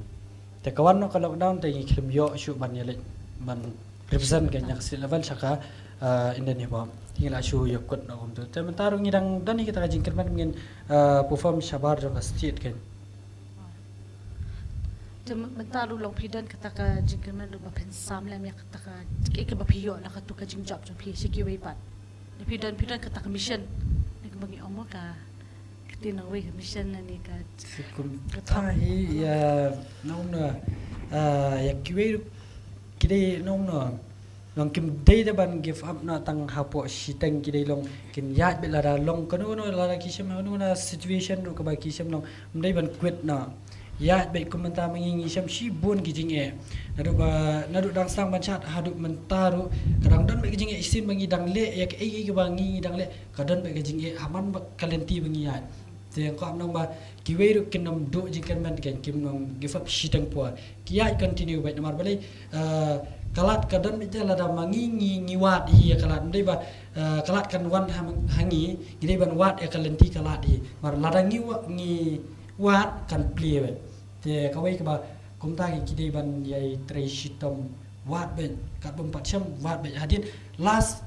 Te ka wan noh ka lockdown te ngi khlem ïoh shuh ban ïaleit ban represent keiñ ïa ka state level sha ka, ah, Indian Hip Hop. Te ngi la shu ïakut noh kumto. Te mynta ruh ngi dang don hi kata ka jingkyrmen ngin, ah, perform shabar jong ka state keiñ. Te mynta ruh long phi don kata ka jingkyrmen ruh ba phin sam lem ïa kata ka, kaei kaba phi ïoh na kato ka jingjop jong phi sha kiwei pat. Phi don, phi don kata ka mission. Ne kumba ngi ong mo ka, kata nongwei ka mission ne ka, ka thong. Hi ïa nong na, ah, ïa kiwei ruh ki dei nong na. Long kim dei da ban give up na tang hapoh shiteng, ki dei long kin ïaid beit lada long kano kano, lada ki shem kano kano situation ruh kaba ki shem long, ym dei ban quit na. Ïaid beit kum mynta ma ngi ngi shem shibun ki jingeh. Naduh ba, naduh dang sdang ban shad haduh mynta ruh ka dang don beit ka jingeh shisien ba ngi dang leh ïa kaei kaei kaba ngi dang leh, ka don beit ka jingeh ha man ba ka lynti ba ngi ïaid. Te nga kwah ban ong ba kiwei ruh kin ym duh jingkyrmen, kin kin ym give up shiteng por. Ki ïa continue beit namar balei, eh, ka lad ka don beit, lada ma ngi ngi ngi wad hi ïa ka lad, ym dei ba, eh, ka lad kan wan ha, ha ngi, ngi dei ban wad ïa ka lynti ka lad hi. Namar lada ngi wa-, ngi wad kan plie beit. Te kawei kaba kumta ki, ki dei ban ïai trei shitom, wad beit, kat bym pat shem wad beit, hadien last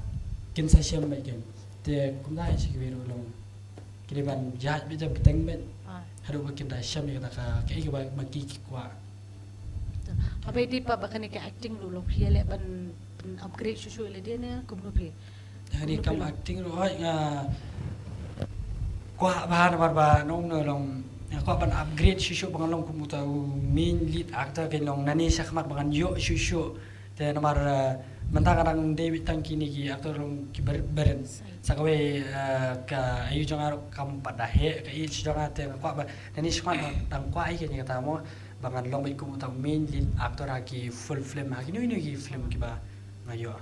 kin sa shem beit kin. Te kumta hi sha kiwei ruh long. Ki dei ban ïaid beit, ïaid beit teng beit. Ah. Haduh ba kin da shem ïa kata ka, kaei kaba ma ki ki kwah. Haba ïadei pat ba kane ka acting ruh long phi leh ban, ban upgrade shuh shuh lade ne kumno phi? Kane ka kam acting ruh hooid nga kwah bha namar ba nong no long, nga kwah ban upgrade shuh shuh ba ngan long kum uta u main lead actor, ka long nangne shakhmat ba ngan ïoh shuh shuh. Te namar, eh, mynta nga dang dei beit tang kine ki actor long ki ber-, beren. Sa kawei, eh, ka aïu jong nga ruh kam pat da heh ka age jong nga, te nga kwah ba nangne shakhmat ba dang kwah ïa kane kata mo, ba ngan long beit kum uta u main lead actor ha ki full film, ha kino kino ki film kiba nga ïoh.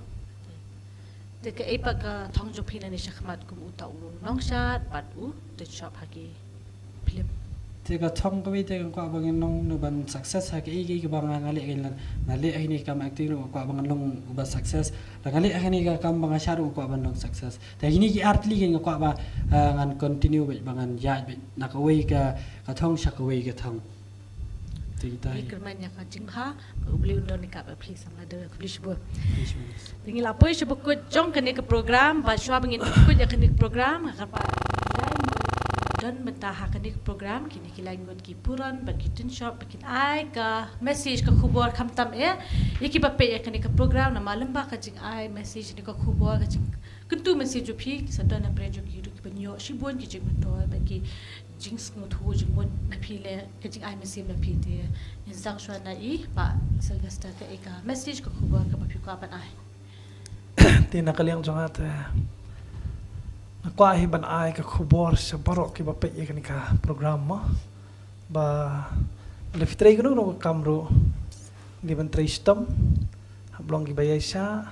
Te kaei pat ka thong jong phi nangne shakhmat kum uta u nongshad bad u tynshop ha ki film? Te ka thong kawei te nga kwah ba ngan long uno uban success ha kaei kaei kaba nga, nga leh, nga leh ha kane ka kam acting ruh nga kwah ba ngan long uba success. Lada nga leh ha kane ka kam ba nga shad ruh nga kwah ban long success. Te kine ki ar tylli ki nga kwah ba, ah, ngan continue beit, ba ngan ïaid beit na kawei ka, ka thong sha kawei ka thong. Te kita hi. Kyrmen ïa ka jingbha, U Blei un don ryngkat bad phi samla Darrel, khublei shibun. Khublei shibun. Te ngi la poi sha ba kut jong kane ka program, bad shuwa ba ngin kut ïa kane ka program, nga kyrpad ïa ki lai ngut don bynta ha kane ka program, kine ki lai ngut ki puron bad ki tynshop ba kin ai ka message, ka khubor khamtam eh ïa kiba peit ïa kane ka program, namar lymda ka jingai message ne ka khubor, ka jingkyntu mynsiem jong phi, ki sa don hapdeng jong ki ruh kiban ïoh shibun ki jingmyntoi bad ki jingsngewthuh jingmut na phi leh, ka jingai mynsiem na phi. Te ngin sdang shuwa na i Bah Sylvester, kaei ka message, ka khubor kaba phi kwah ban ai? Te na ka liang jong nga te nga kwah hi ban ai ka khubor sha baroh kiba peit ïa kane ka program mo, ba lada phi trei kano kano ka kam ruh, dei ban trei shitom, hap long kiba ïaishah.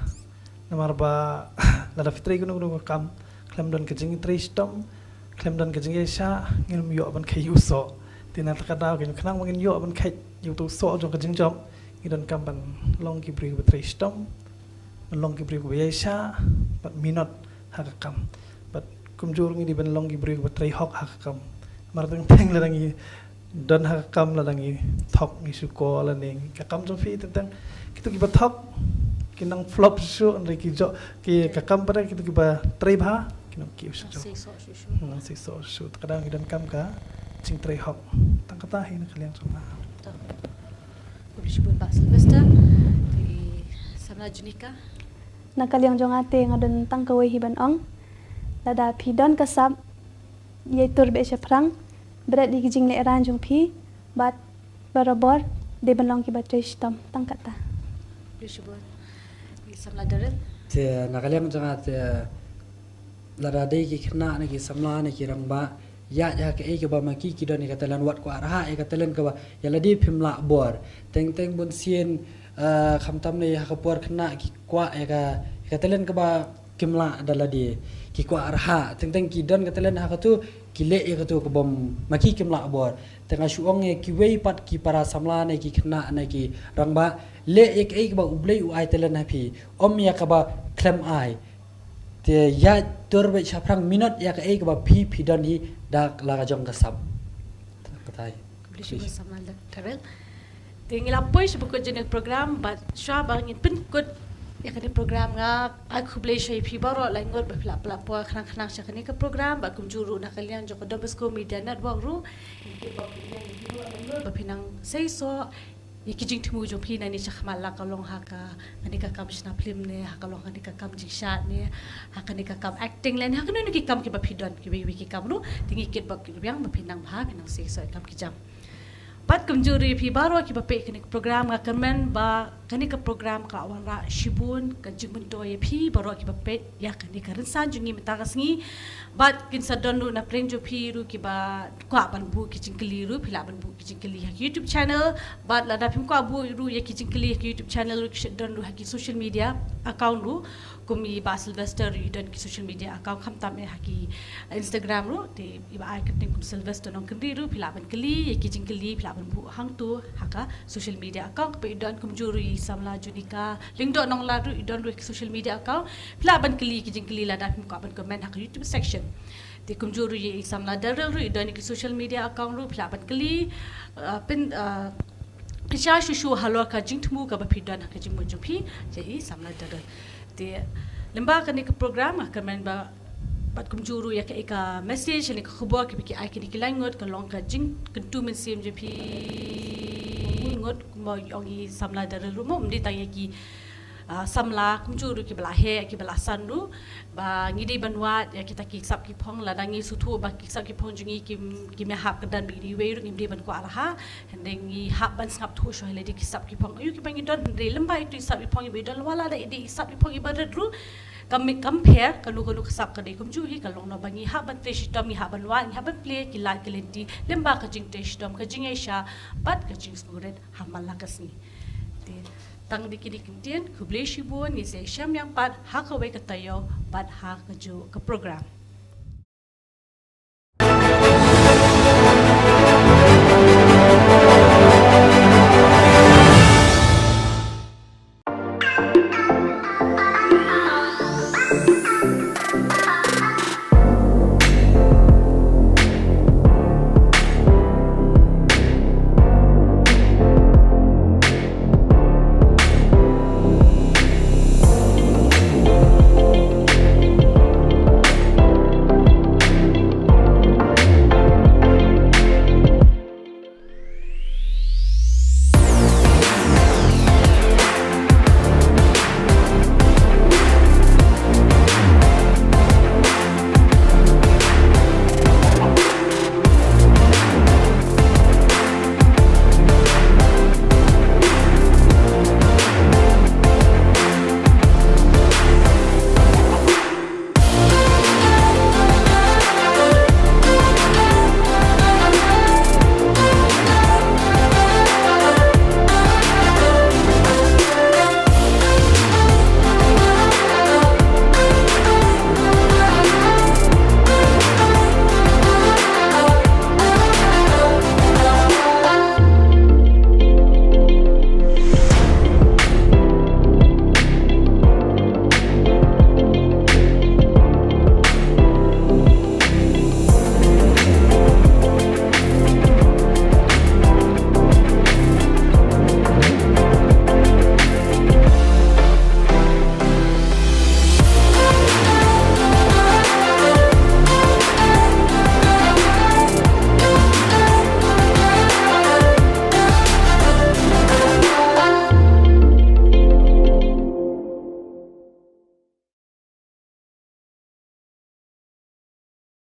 Namar ba lada phi trei kano kano ka kam khlem don ka jingtrei shitom, khlem don ka jingïaishah, ngin ym ïoh ban kheit ïa u soh. Te na kata ka daw, khnang ba ngin ïoh ban kheit ïa uto u soh jong ka jingjop, ngi donkam ban long ki briew kiba trei shitom, ban long ki briew kiba ïaishah bad minot ha ka kam. Bad kumjuh ruh ngi dei ban long ki briew kiba trei hok ha ka kam. Namar teng teng lada ngi don ha ka kam, lada ngi thok, ngi shukor lane ka kam jong phi, teng teng kito kiba thok ki nang flop shuh shuh, hynrei ki jop, ki, ka kam pat, kito kiba trei bha ki nang kiew shuh shuh. Nang seisoh shuh shuh. Nang seisoh shuh shuh. Te ka daw ngi donkam ka jingtrei hok. Tang kata hi na ka liang jong nga. To. Khublei shibun Bah Sylvester. Te samla Junika. Na ka liang jong nga te nga don tang kawei hi ban ong. Lada phi don ka sap, ïai tur beit shaphrang, bret ïa ki jinglehrain jong phi, bad barabor dei ban long kiba trei shitom, tang kata. Khublei shibun. Ïa samla Darrel. Te na ka liang jong nga te lada dei ki khynnah ne ki samla ne ki rangbah, ïaid ha kaei kaba ma ki ki don ïa ka talent, wat kwah rhah ïa ka talent kaba ïa lade phim lah bor. Teng teng bunsien, eh, khamtam ne ha ka por khynnah ki kwah ïa ka, ïa ka talent kaba kim lah da lade, ki kwah rhah, teng teng ki don ka talent ha katu, ki leh ïa katu kaba ma ki kim lah bor. Te nga shu ong ïa kiwei pat ki para samla ne ki khynnah ne ki rangbah, leh ïa kaei kaba U Blei u ai talent ha phi, ym ïa kaba khlem ai. Te ïaid tur beit shaphrang, minot ïa kaei kaba phi phi don hi da la ka jong ka sap. Kata hi. Khublei shibun samla Darrel. Te ngi la poi sha ba kut jong kane ka program, bad shuwa ba ngin pynkut ïa kane ka program, nga ai khublei sha phi baroh laingut ba phi la pynlah por khnang khnang sha kane ka program, bad kumjuh ruh na ka liang jong ka Don Bosco Media Network ruh, ba phi nang seisoh ïa ki jingthmu jong phi nangne shakhmat, la ka long ha kane ka kam shna phlim ne, ha ka long kane ka kam jingshad ne, ha kane ka kam acting lane ha kano kano ki kam kiba phi don, kiwei kiwei ki kam ruh, te ngi kit bad kit biang ba phi nang bha, phi nang seisoh ïa ki kam ki jam. Bad kumjuh ruh ïa phi baroh kiba peit kane ka program, nga kyrmen ba kane ka program ka wanrah shibun ka jingmyntoi ïa phi baroh kiba peit ïa kane ka rynsan jong ngi mynta ka sngi. Bad kin sa don ruh na pdeng jong phi ruh kiba kwah ban buh ki jingkylli ruh, phi lah ban buh ki jingkylli ha ki YouTube channel. Bad lada phim kwah buh ruh ïa ki jingkylli ha ki YouTube channel ruh, ki shu don ruh ha ki social media account ruh. Kum i Bah Sylvester ruh i don ki social media account, khamtam eh ha ki Instagram ruh, te i Bah ai kyrteng kum Sylvester Nongkynrih ruh, phi lah ban kylli ïa ki jingkylli, phi lah ban buh hangto ha ka social media account. Kaba i don kumjuh ruh i samla Junika Lyngdoh Nonglad ruh i don ruh ki social media account, phi lah ban kylli ki jingkylli lada phim kwah ban comment ha ka YouTube section. Te kumjuh ruh i samla Daryl ruh i don ki social media account ruh, phi lah ban kylli, uh, pyn, uh, pynshai shuh shuh halor ka jingthmu kaba phi don ha ka jingmut jong phi ïa i samla Daryl. Te lyngba kane ka program nga kyrmen ba, bad kumjuh ruh ïa ka, ïa ka message ne ka khubor kaba ki ai kine ki laingut ka long ka jingkyntu mynsiem jong phi. Ngut kumba ong i samla Daryl ruh mo, ym dei tang ïa ki, ah, samla, kumjuh ruh kiba la heh, kiba la san ruh, ba ngi dei ban wad ïa kita ki sap ki phong. Lada ngi sngewthuh ba ki sap ki phong jong ngi kim, kim ïahap kyrdan bad iwei ruh, ngim dei ban kwah rah. Hynrei ngi hap ban sngap thuh shuh ïa lade ki sap ki phong aïu kiba ngi don, hynrei lyngba itu i sap i phong iba i don, wat lada i dei i sap i phong iba rit ruh, kam, kam pher kano kano ka sap ka dei kumjuh hi. Ka long noh ba ngi hap ban trei shitom, ngi hap ban wad, ngi hap ban plie ki lad ki lynti lyngba ka jingtrei shitom, ka jingaisha bad ka jingsngewrit ha man la ka sngi. Te tang da kine ki ktien, khublei shibun, ngin sa ïashem biang pat ha kawei ka taïew bad ha kajuh ka program.